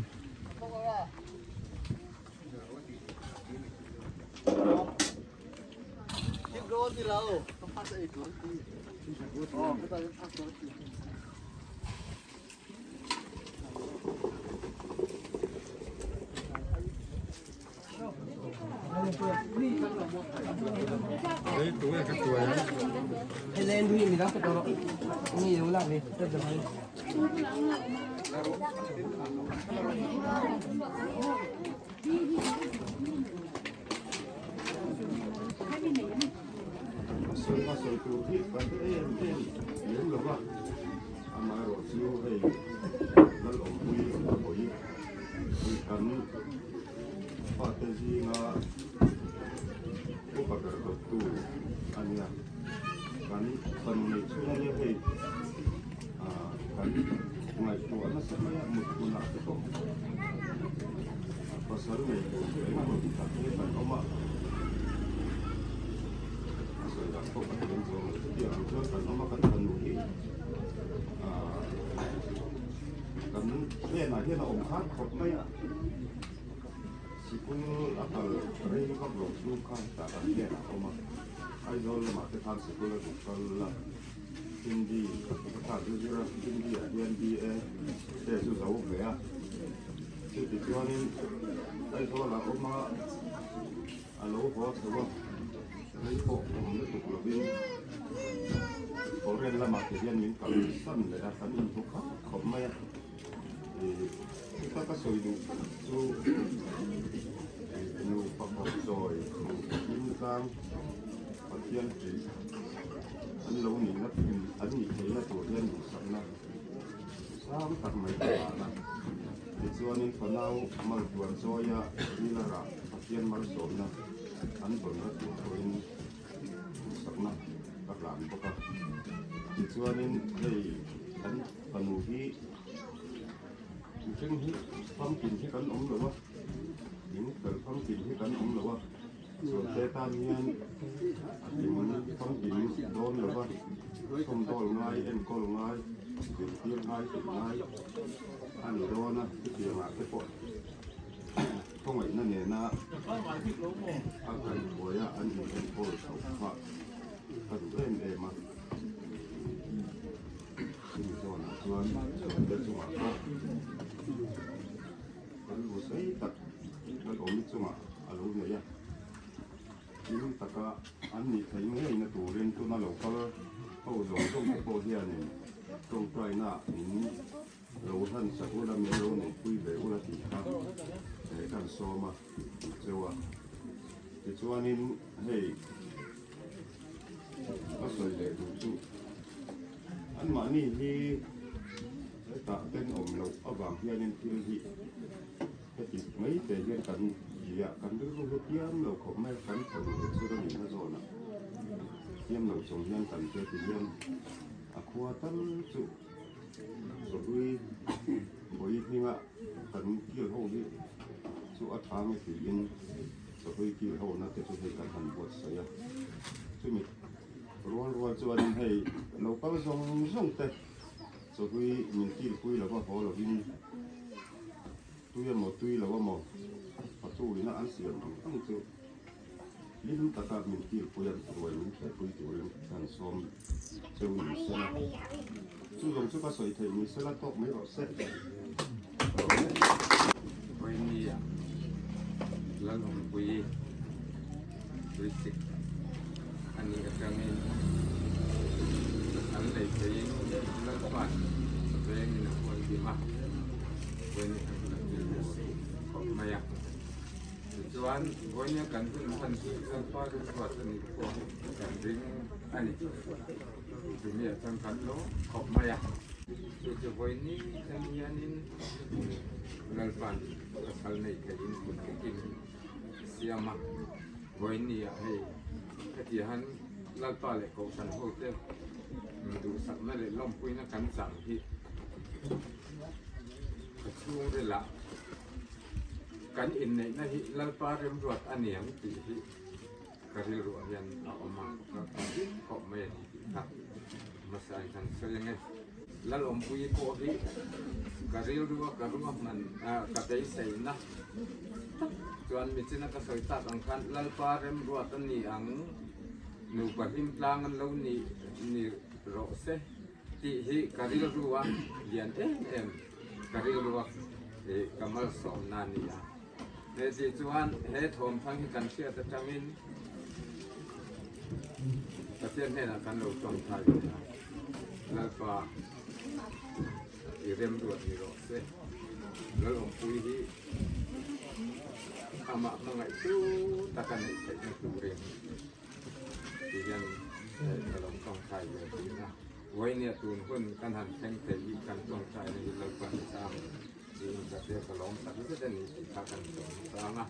Sawi sawi tur hi kan em em lem lo va, amaherawh chu hei Lalawmpui a hawi hi kan fate zinga upa ber dawttu a nia, kan fanu neih chhun a nia hei kan ngaihtuah nasa mai a mut hunah te pawh pasal nei tur chu engemaw ti tak hi kan awm a, a sawi dan pawh kan thiam chuang lo chutiang ang chuan kan awm a kan fanu hi kan hnenah hian a awm khat khawp mai a, sikul a kal rei vak lo chu kha hetah kan hnenah a awm a, Aizawl lamah te khan sikul a duh kal a. Hindi ka chu zir a, Hindi ah hian BA te chu zo ve a, chuti chuanin Aizawl ah awm a, a lo haw chho a, rei pawh awm lutuk lovin foreign lamah te hian min kal san leh a, kan inhmu khap khawp mai a, ih chuta ka sawi duh chu nupa kawp zawi nupa hlim tlang Pathian tih an lo nihna an nih theihna tur hian duhsakna sang tak mai ka hlan a. Tichuanin fanau maltuan chawia Pilar-ah Pathian malsawmna an dawnna tur pawhin duhsakna ka hlan bawk a. Tichuanin hei kan fanu hi mihring hi famkim hi kan awm lo a, ding fel famkim hi kan awm lo a. Sualte tan hian a tling famkim dawn lo va, chhawmdawl ngai, enkawl ngai, zirtir ngai tih ngai a ni dawn a, chutiangah te pawh khawngaihna nena a kaihhruaia an inenkawl chhoh kha ka duh em em a. Chumi zawnah chuan sualte chungah pawh Kan bu sei tak kan awm chungah a lo nei a, hlim taka an nih theih ngeina turin tuna lo kal ho zawng zawng te pawh hianin tawngtaina min lo hlan sak ula, min lo neihpui ve ula tih kha kan sawm a tih cheu a. Tichuanin hei ka sawi leh duh chu anmahni hi Hetah tenawm loh avang hianin thil hi heti mai te hian kan ti a, kan rilru hi tiam lo khawp mai a, kan fanu leh chu ram inna zawnah tiam lo chung hian kan che ti hian a khua tal chu Zawhlui bawi hminga kan kil ho hi chu a tha nge tiin Zawhlui kil ho na te chu hei kan han buatsaih a, chumi rual rual chuanin hei lo kal zawng zawng te. Chawhlui min kilpui lova haw lovin tui emaw tui lo emaw fatu ina an siam ang ang chu hlim taka min kilpui an ruai min thehpui turin kan sawm cheu ni sela. Chu zawng chu ka sawi theih ni sela tawk mai rawh se. Vawinia Lalawmpui Tuisik a nih atangin an lei theiin Lalpan vengin a hual dim a, vawinia kan hun a thil tur khawp mai a. Tichuan vawinia kan hun hman hi Lalpa rilruat a nih pawh kan ring a ni. Chumi ah chuan kan lo khawp mai a. Chu chu vawiini thleng hianin Lalpan pasal nei theiin kut kekin siam a. Vawiini ah hei heti han Lalpa leh Kohhran hote duhsakna leh lawmpuina kan chang hi ka chhungrilah kan inneihna hi Lalpa remruat a niang tih hi Ka rilruah hian a awm a, ka ding khawp mai a ni tih kha hmasa in kan sawi ang e. Lalawmpuii pawh hi ka rilrua ka ruahman ka beiseina tak chuan michina ka sawi tak ang khan Lalpa remruat a ni ang. Nupa hlim tlang an lo ni ni rawh se tih hi ka rilru a lian em em ka rilru a ka malsawmna a ni a. He tih chuan he thawmthang hi kan hriat atangin Pathian hnenah kan lo tawngtai ve a, Lalpa i remruat ni rawh se, Lalawmpui hi amah hmangaihtu taka neih theihna turin ti hian ka lo tawngtai ve thin a. Vawinia tun hun kan han thleng thei hi kan tawngtaina hi Lalpa ni chang tiin ka hria ka lawm tak zet a ni tih kha kan sawi hmasang a.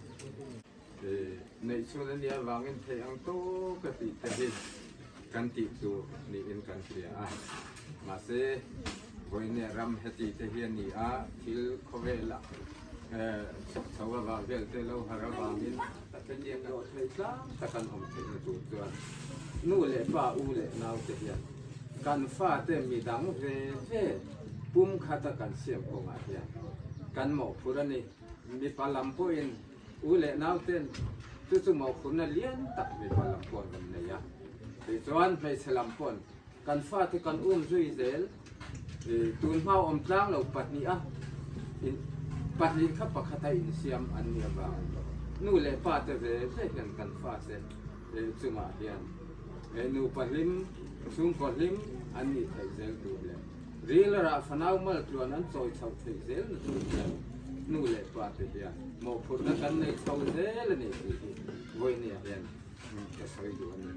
Neih chhun a nih avangin theih ang tawk a tih te hi kan tih tur niin kan hria a. Mahse, vawinia ram heti te hi a ni a, thil khawvelah chhuk chho avang vel te lo har avangin hetiang dawh thei tlang tak an awm theihna tur chuan nu leh pa, u leh nau te hian kan fate midang ve ve pum khata kan siam kawngah hian kan mawhphurh a ni. Mipa lam pawhin U leh nau ten chu chu mawhphurhna lian tak mipa lam pawh an rawn nei a, tichuan hmeichhe lam paw'n kan fate kan um zui zel tun hma awm tlang lo pahniha in pahnih kha pakhata insiam an nih avangin nu leh pa te ve ve hian kan fate chungah hian nupa hlim chhungkaw hlim an nih theih zel tur leh Ril a rah fanau maltluan an chawi chhoh theih zel na tur hian nu leh pa te hian mawhphurhna kan nei chho zel a ni tih hi vawinia hian ka sawi duh a ni.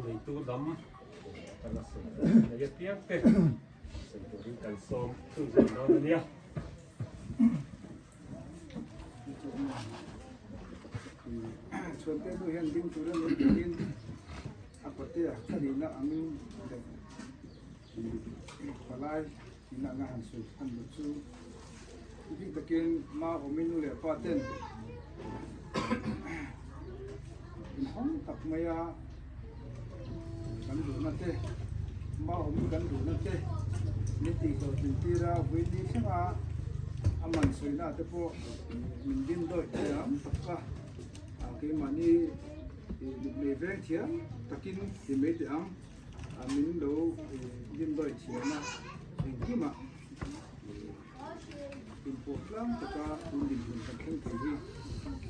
Neitu lam kan a sawi nei apiang te sawi turin kan sawm chhunzawm dawn a nia. Chhuante nu hian ding turin min tiin a patea ka nihna angin leh Palai ina nga han sawi han duh chu bik takin ma awmin nu leh pa ten inhawng tak maia kan duhna te ma awmin kan duhna te min tih hlawhtlin tir a vawiin ni thlenga a man sawina te pawh min din dawih thiam tak kha keimahni mitmei veng thiam takin ti mai teh ang. A min lo dim dawih thiam a, engkimah inpawh tlang taka tun dinhmun kan thleng thei hi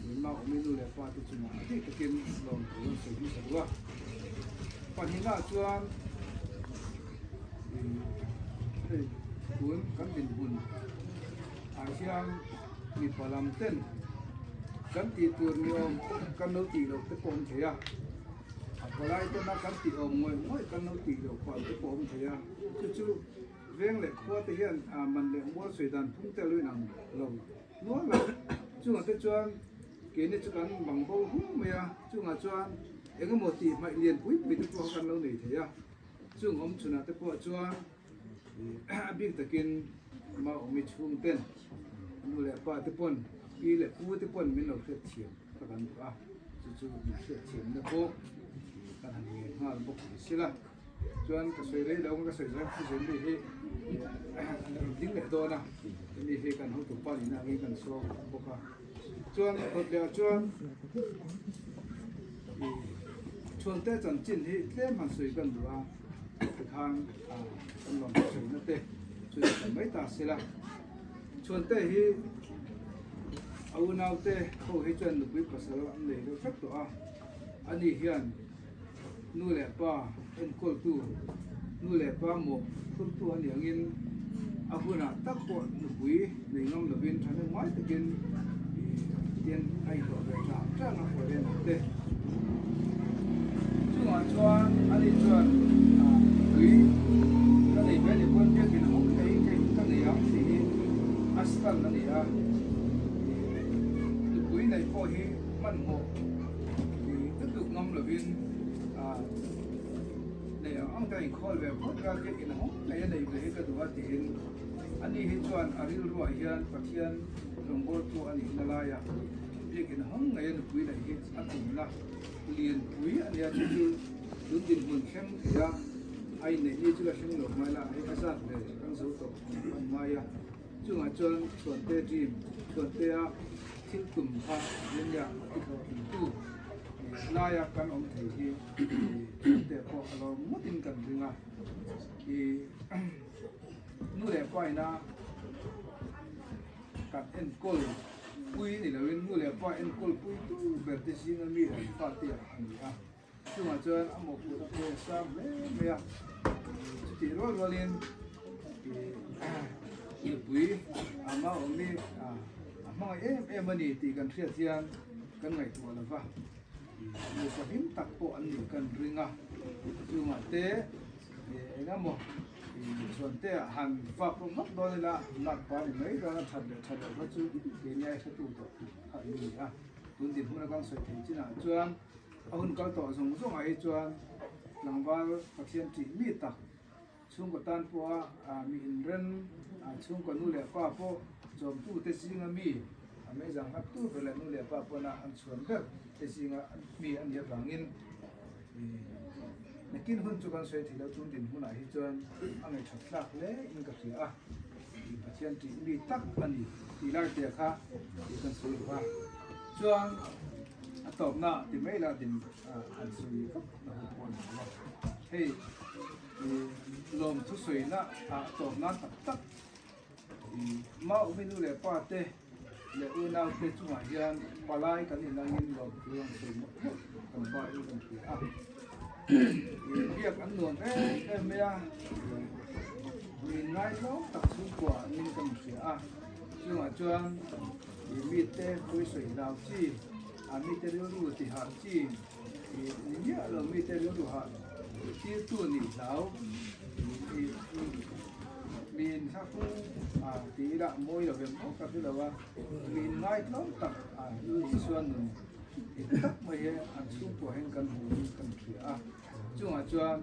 Myanmar awmi nu leh pa te chungah a bik takin lawm thu an sawi hmasa duh a. Pahnihnaah chuan hei tun kan dinhmun ah hian mipa lam ten kan tih tur ni awm tak kan lo tih loh te pawh awm thei a. A palai tena kan tih awm ngawih ngawih kan lo tih loh pah te pawh awm thei a, chu chu veng leh khua te hian man leh mual sawi dan phung te a lo inang lo nual a, chungah te chuan keini chu kan bang bo hum mai a, chungah chuan eng emaw tih hmaih lian pui pui te pawh kha kan lo nei thei a, chung awm chhunah te pawh chuan a bik takin ma awmi chhung ten nu leh pa te pawn pi leh pu te pawn min lo hriat thiam ka kan duh a, chu chu min hriat thiamna pawh kan han ngen nghal bawk ni sila chuan ka sawi rei lo ka sawi zan thu zel mi hi an rawn ding leh dawn a hemi hi kan hotu pa nihna angin kan sawm bawk a chuan kawtleh ah chuan chhuante chanchin hi tlem han sawi kan duh a. Tikhan kan lawm sawi na te chu ni mai ta sela. Chhuante hi a unau te ho hi chuan nupui pasal an nei deuh vek tawh a, ani hian nu leh pa enkawltu, nu leh pa mawh phurtu a nih angin a hunah tak pawh nupui nei ngam lovin thahnem ngai takin tian a inhlawh ve tlang tlang a foreign ah te. Chungah chuan ani chuan tui ka nei ve ni pawn biakin hawk thei kei ka nei ang tih hi a stand a ni a, nupui neih pawh hi hmanhmawh lutuk ngam lovin nei ang ang te a inkhawl ve phawt a, biakin hawk thei a nei ve hi ka duh a tiin ani hi chuan a rilruah hian Pathian rawngbawltu a nihna laia biakin hawng ngei a nupui neih hi a tumna lianpui a nia chu chu tun dinhmun thleng thei a, a inneih ni chu la thleng lo mai la, hei a zat ve kan zo tawh an ngai a, chungah chuan Chhuante dream, Chhuantea thil tum kha nia a ti hlawhtling tu laia kan awm thei hi. Sumte pawh a lawm ngawtin kan ring a, i nu leh pa ina kan enkawl pui ni loin nu leh pa enkawl pui tu ber te zinga mi an fate ah a ni a, chungah chuan a mawhphurhna pawh a sang hle mai a, chutih rual rualin i nupui a Maawmi a hmangaih em em a ni tih kan hriat hian kan ngaihtuah lo va. Nupa hlim tak pawh an nih kan ring a, chungah te eng emaw chuan te ah han vak rawk vak dawn ila lak pa ni mai dawn a that leh that loh kha chu keini ai hretu tawh kha an ni a, tun dinhmun a kan sawi thei chinah chuan a hun kal tawh zawng zawng ah hi chuan tlangval Pathian ṭih mi tak Chhungkaw tan pawha mi inrem, chhungkaw nu leh pa pawh chawmtute zinga mi, a meizang hlap tur ber leh nu leh pa pawna an chhuan ber te zinga mi a nih avangin nakin hun chu kan sawi thei lo. Tun dinhmunah hi chuan a ngaihṭhat tlak hle in ka hria a, Pathian ṭih mi tak a ni tih lai te kha tih kan sawi duh a, chuan a tawpna ti mai la din han sawi vak na hun pawh a ni lo a, hei. Lawm thusawiina ah tawp nan tak tak Maumi nu leh pa te leh unau te chungah hian palai kan inangin lawmthu an sawi mawlh mawlh kan ba in kan hria a. Biak an nuam em em mai a, mi inngaihtlawm tak chhungkua angin kan hria a. Chungah chuan mite pawisawi hlau chi, a mite rilru tihah chi, Ni miah lo mite rilru hah tirtu nih hlau mi in thlahung a ti ila mawi lo vem awk ka hre lo a, mi in ngaitlawm tak a Lal Isua nun dik tak mai hi an chhungkua hian kan hmu in kan hria a, chungah chuan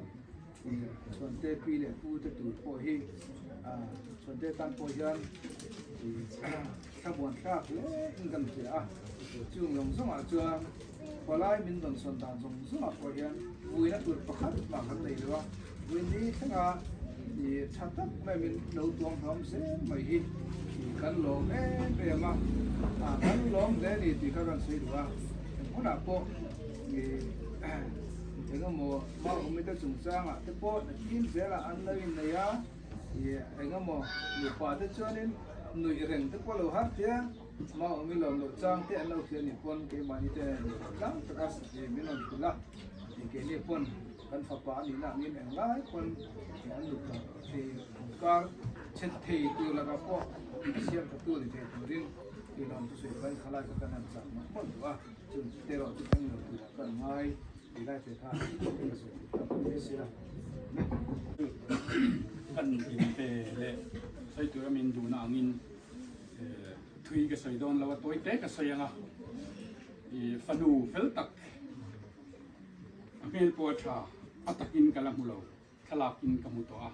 Chhuante pi leh pu te tur pawh hi Chhuante tan pawh hian thlamuan thlak hle in kan hria a, chung zawng zawngah chuan Palai min rawn sawn dan zawng zawngah pawh hian vuina tur pakhat mah kan nei lo a, vui ni thlenga i tha tak mai min lo tuang hlawm zel mai hi kan lawm em em a, kan lawm hle a ni tih kha kan sawi duh a, eng hunah pawh i eng emaw Maumite chungchangah te pawh nakin zelah an lo innei a, i eng emaw nupa te chuanin nuih reng te pawh lo har thei a. Maumi lawm loh chang te an lo hria nih pawn keimahni te tlang taka min rawn hrilh a, keini pawn kan fapa a nihna angin englai pawn an lut lo thei kar chhe thei tur lakah pawh a siam tha tu ni thei turin tih lawm chu sawi pahin khalai kha kan han chak mawlh mawlh duh a, chung te erawh chu thleng lo turah ka ngai tih lai te kha ka sawi thei tak mai sia. Kan inpe leh sawi tura min duhna angin Thui ka sawi dawn lo a, tawi te ka sawi ang a, i fanu fel tak a hmel pawh a tha, a takin ka la hmu lo, thlalak in ka hmu tawh a,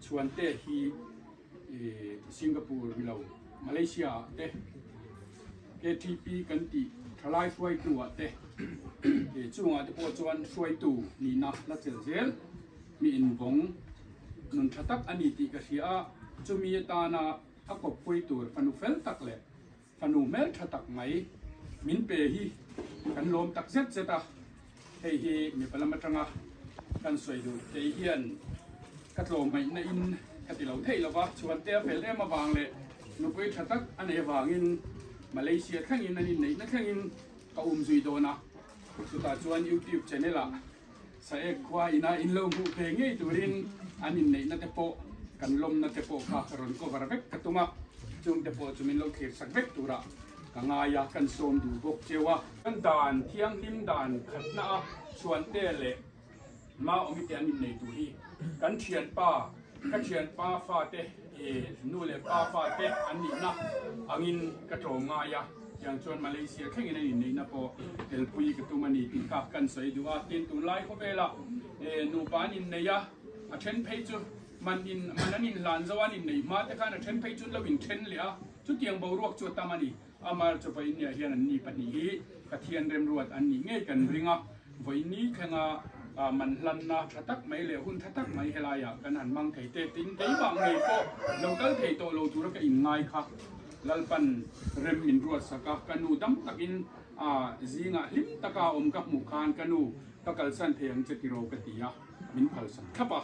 Chhuante hi i Singapore ni lo Malaysia ah te KTP kan tih thalai hruaitu ah te i chungah te pawh chuan hruaitu nihna la chelh zel mi invawng nun tha tak a ni tih ka hria a, chumi atana A kawppui tur fanu fel tak leh fanu hmel tha tak mai min pe hi kan lawm tak zet zet a, hei hi mipa lam atanga kan sawi duh kei hian ka tlawmngaihna in ka ti lo theih lova, chhuante a fel em avang leh nupui tha tak a nei avangin Malaysia thlengin an inneihna thlengin ka um zui dawn a, chutah chuan YouTube channel ah Saek khua ina in lo hmuh ve ngei turin an inneihna te pawh kan lawmna te pawh kha rawn cover vek ka tum a, chung te pawh chu min lo thlir sak vek turah ka ngai a, kan sawm duh bawk cheu a. Kan dan thianghlim dan khatna a Chhuante leh Maawmi te an innei tur hi kan thianpa, ka thianpa fate nu leh pa fate an nihna angin ka tlawm ngai a. Tiang chuan Malaysia thlengin an inneihna pawh telpui ka tum a ni tih kha kan sawi duh a. Tin, tunlai khawvelah nupa an innei a, a then phei chu man in man an inhlan zo a, an inneih hma te khan a then phei chu an lo inthen leh a, chutiang boruak chu a tam a ni. Amar chu vawiinniah hian an ni pahnih hi Pathian remruat an nih ngei kan ring a, vawiinni thlenga man hlanna tha tak mai leh hun tha tak mai helaiah kan han hmang thei te. Tin, keimah ngei pawh lo kal thei tawh lo tura ka inngai kha. Lalpan rem min ruat sak a, ka nu dam takin A zingah hlim taka awm ka hmuh khan ka nu ka kalsan thei ang che tiraw ka ti a, min phalsak thlap a,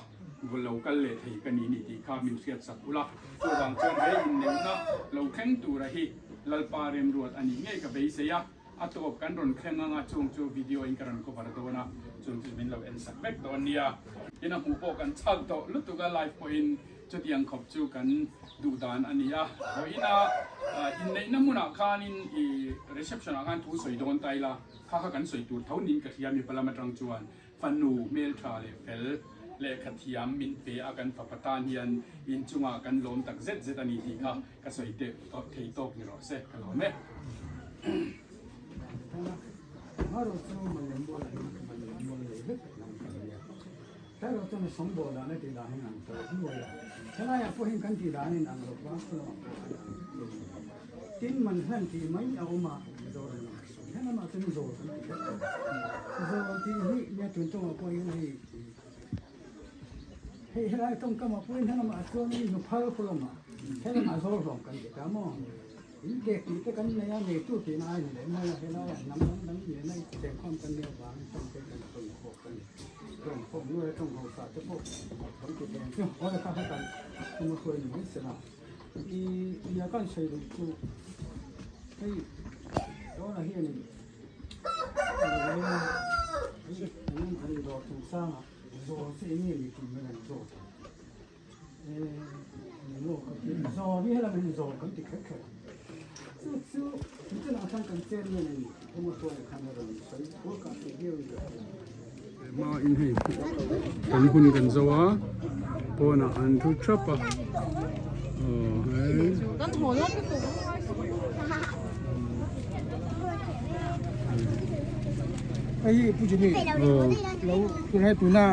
lo kal leh thei ka ni ni tih kha min hriatsak ula. Chuvang chuan he inneihna lo thleng tura hi Lalpa remruat a nih ngei ka beisei a, a tawp kan rawn thleng anga chung chu video in ka rawn cover dawn a, chung chu min lo en sak vek dawn nia. Tin a hmuh pawh kan chak tawh lutuk a, live pawhin Chutiang khawp chu kan duh dan a ni a, vawiina inneihna hmunah khanin i reception ah khan thu sawi dawn ta ila, kha kha kan sawi tur tho niin ka hria mipa lam atang chuan fanu hmeltha leh fel lehkha thiam min pe a kan fapa tan hian inchungah kan lawm tak zet zet a ni tih kha ka sawi teh thei tawk ni rawh se ka lawm e. Hello chuan sawngbawl dan a tih dan in ang tawh hnuai a, helaiah pawhin kan tih dan in ang lo va, chulamah pawh a ang lo. Tin man hlan tih mai a awm a, Mizoram lamah sawn helamah chuan zawl kan ti vek tawh. Zawl tih hi nia tun tawngah pawhin hei hei helai tawngkamah pawhin helamah chuan nuphal khulamah helamah zawl hlawm kan ti ta maw? In pek tih te kan nei a, neitu tihna a inleh mai a, helaiah hnam dang dang nena chengkhawm kan nih avangin tawng te kan tawn khawk a ni. Tawng khawk nuai tawng hausa te pawh kan ti thei ang chu. Aw kha kha kan thuma hruai ni mai sela. I nia kan sawi duh chu hei tunah hianin an dawr chungchangah zawl chu eng nge ni tih mai an zawt a. Zawl hi helama hian zawl kan ti kher kher a, chu chu nichinah khan kan chairman in Pu Hruaia khan a rawn sawi phur kah tih viau in ka hria. Hma in hei kan hun kan zo a, pawnah an thu thap a, aw hei. Hei hi Pu Jimmy lo hei tuna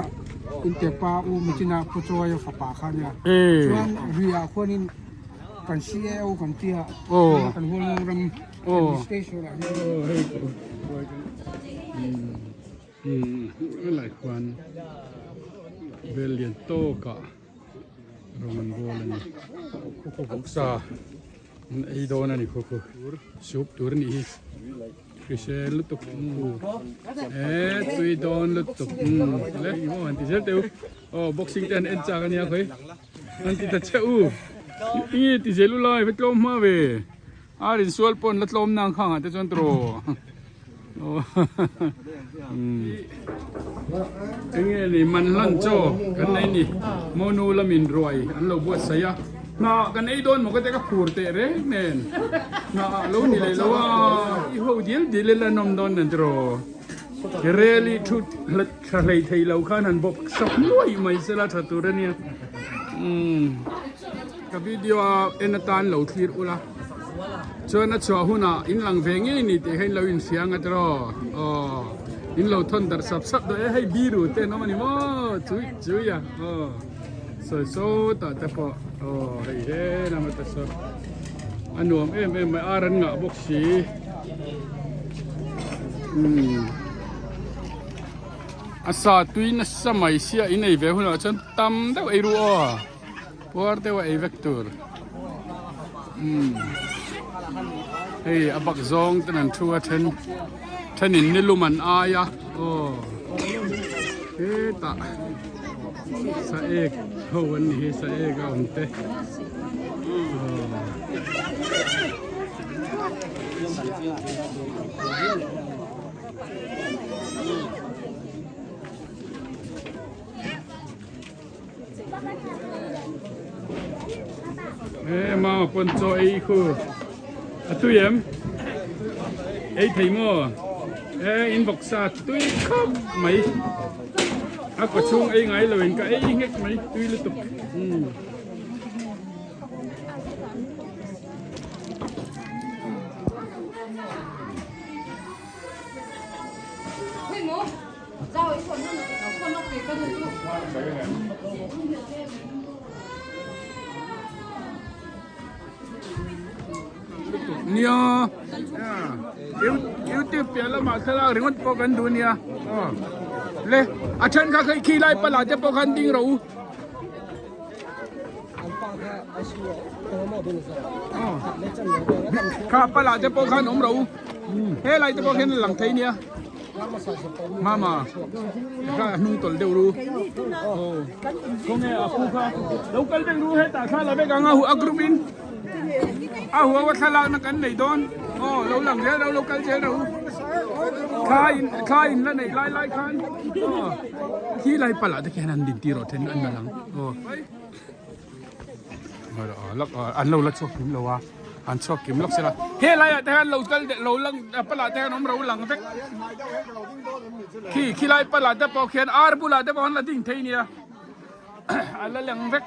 inte pa u Michina Pu Chawi fapa kha nia chuan Ria khuanin kan CAO kan tia kan hualngo ram administration ah hian helai khuan vel lian tawkah rawng an bawl a ni vawksa an ei dawn a ni khaw khu soup tur a nih hi hrisel lutuk e tui dawn lutuk le aw han ti zel teh u aw boxing te han en chak a nia khawi han ti ta che u enge ti zel u lai va tlawm hma ve a rin sual pawn la tlawm nang khang ah te chuan tiraw Enge ni man hlan chaw kan nei ni monu lamin ruai an lo buatsaih a hna kan ei dawn maw ka te ka phur teh reng nen hna ah lo ni leh lo a i ho dial dial ila an awm dawn nen tiraw rel i thu tha hlei thei lo khan han bawk sak nuai mai sela tha tur ania umm ka video a en atan lo thlir ula. Chuan a chhuah hunah in lang ve ngei ni tih kha in lo inhria ang a tiraw? Aw, in lo thawn darh sap sap dawn e, hei biru te an awm a ni maw? Chui chui a, aw, sawi sawtah te pawh, aw, hei he lam ata saw a nuam em em mai, ar an ngah bawk si, umm, a sa tui nasa mai sia in ei ve hunah chuan tam deuh ei ru aw. Puar deuh a ei vek tur umm hei a bak zawng ten an thu a then thenin nilum an ai a aw hetah sa ek ho an ni hi sa ek a awm te aw. Ê mama pawn chaw ei khu a tui em ei thei maw ê in vawksa tui khawp mai a kaw chhung ei ngai lo in ka ei nghek mai tui lutuk umm. Nia YouTube piah lamah thlalak ringawt pawh kan duh nia le a then kha khi khi lai pala te pawh khan ding rawh u kha pala te pawh khan awm rawh u. Helai te pawh khian a lang thei nia. Mama kha a hnung tawlh deuh ru. Khawnge a pu kha lo kal vek ru hetah thla la vek ang a a group in a huau a thlalakna kan nei dawn. Aw lo lang zel ro lo kal zel ro. Thla in thla in la neih lai lai khan aw khi lai palah te khian an din tir rawh then an la lang aw. An lo la chhuak kim lo a an chhuak kim lawk sela helai ah te hian lo kal lo lang palah te hian awm ro lang vek khi khilai palah te pawh khian ar bulah te pawh an la ding thei nia a la lang vek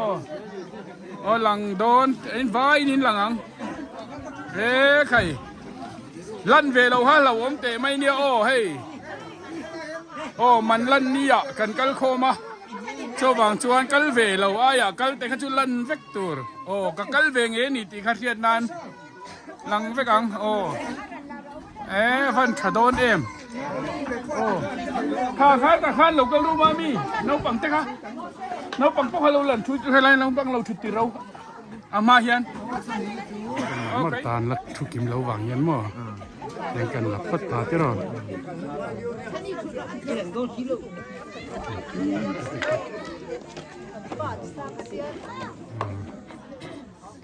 aw aw lang dawn in vaiin in lang ang he khai lan ve lo ha hlauhawm teh mai nia aw hei aw man lan ni ah kan kal khawm a. Chuvang chuan kal ve lo aiah kal te kha chu lan vek tur aw ka kal ve nge ni tih kha hriat nan lang vek ang aw e van tha dawn em aw kha kha ta khan lo kal ru ma mi naupang te kha naupang pawh kha lo lan thu helai naupang lo thut tir ro a hma hian mar tan la thu kim lo vang hian maw eng kan la phawt ta tiraw.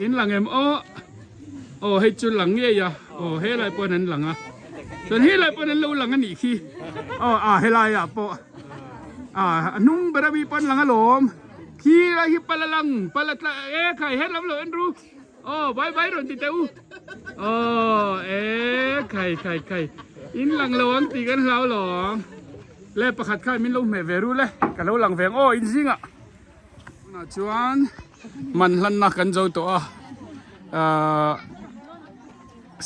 In lang em aw aw hei chu lang ngei a aw helai pawn an lang a chuan helai pawn an lo lang a nih khi aw a helai ah pawh a a hnung ber ami pawn lang alawm khi lai hi pala lang pala tla e khai helam lo en ru Aw bye bye rawn ti teh u. Aw e khai khai khai in lang lo ang tih kan hlau lo ang. Le pakhat khan min lo hmeh ve ru le ka lo lang ve ang aw in zingah. Tunah chuan man hlanna kan zo tawh a ahh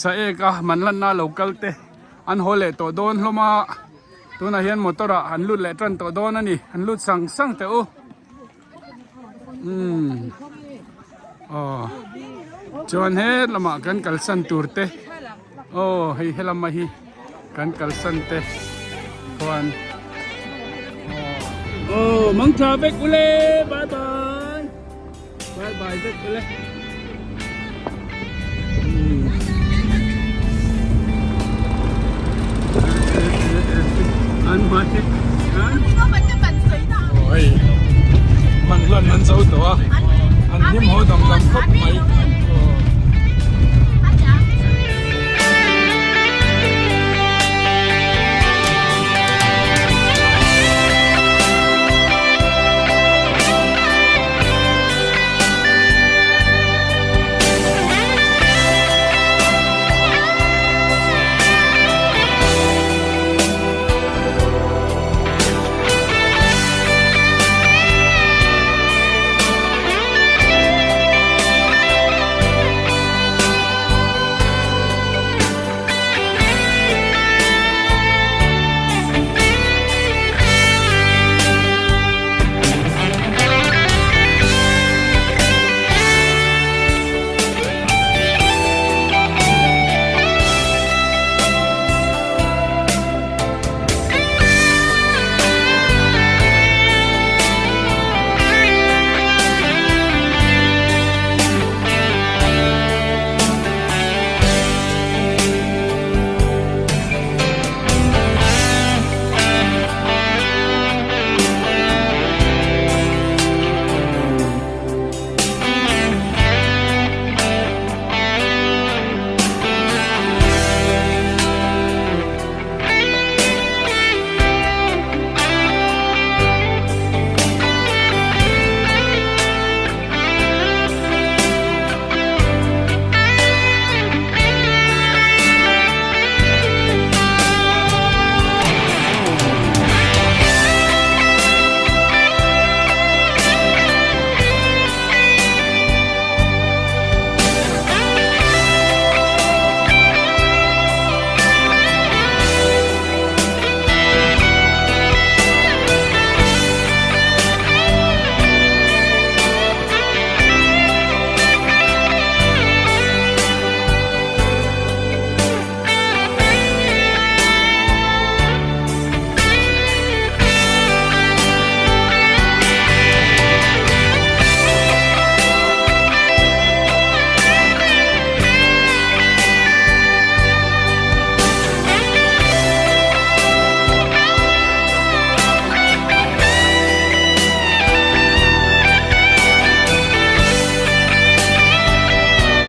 Saek a man hlanna lo kal te an haw leh tawh dawn hlawm a tunah hian motor ah an lut leh tan tawh dawn a ni an lut sang sang teh u. Umm aw chuan he lamah kan kalsan tur te aw hei helama hi kan kalsan te chuan aw mangtha vek ule bye bye bye bye vek ule. An hmai Oi man hlan an zo tawh a an hlim haw dam dam khawp mai.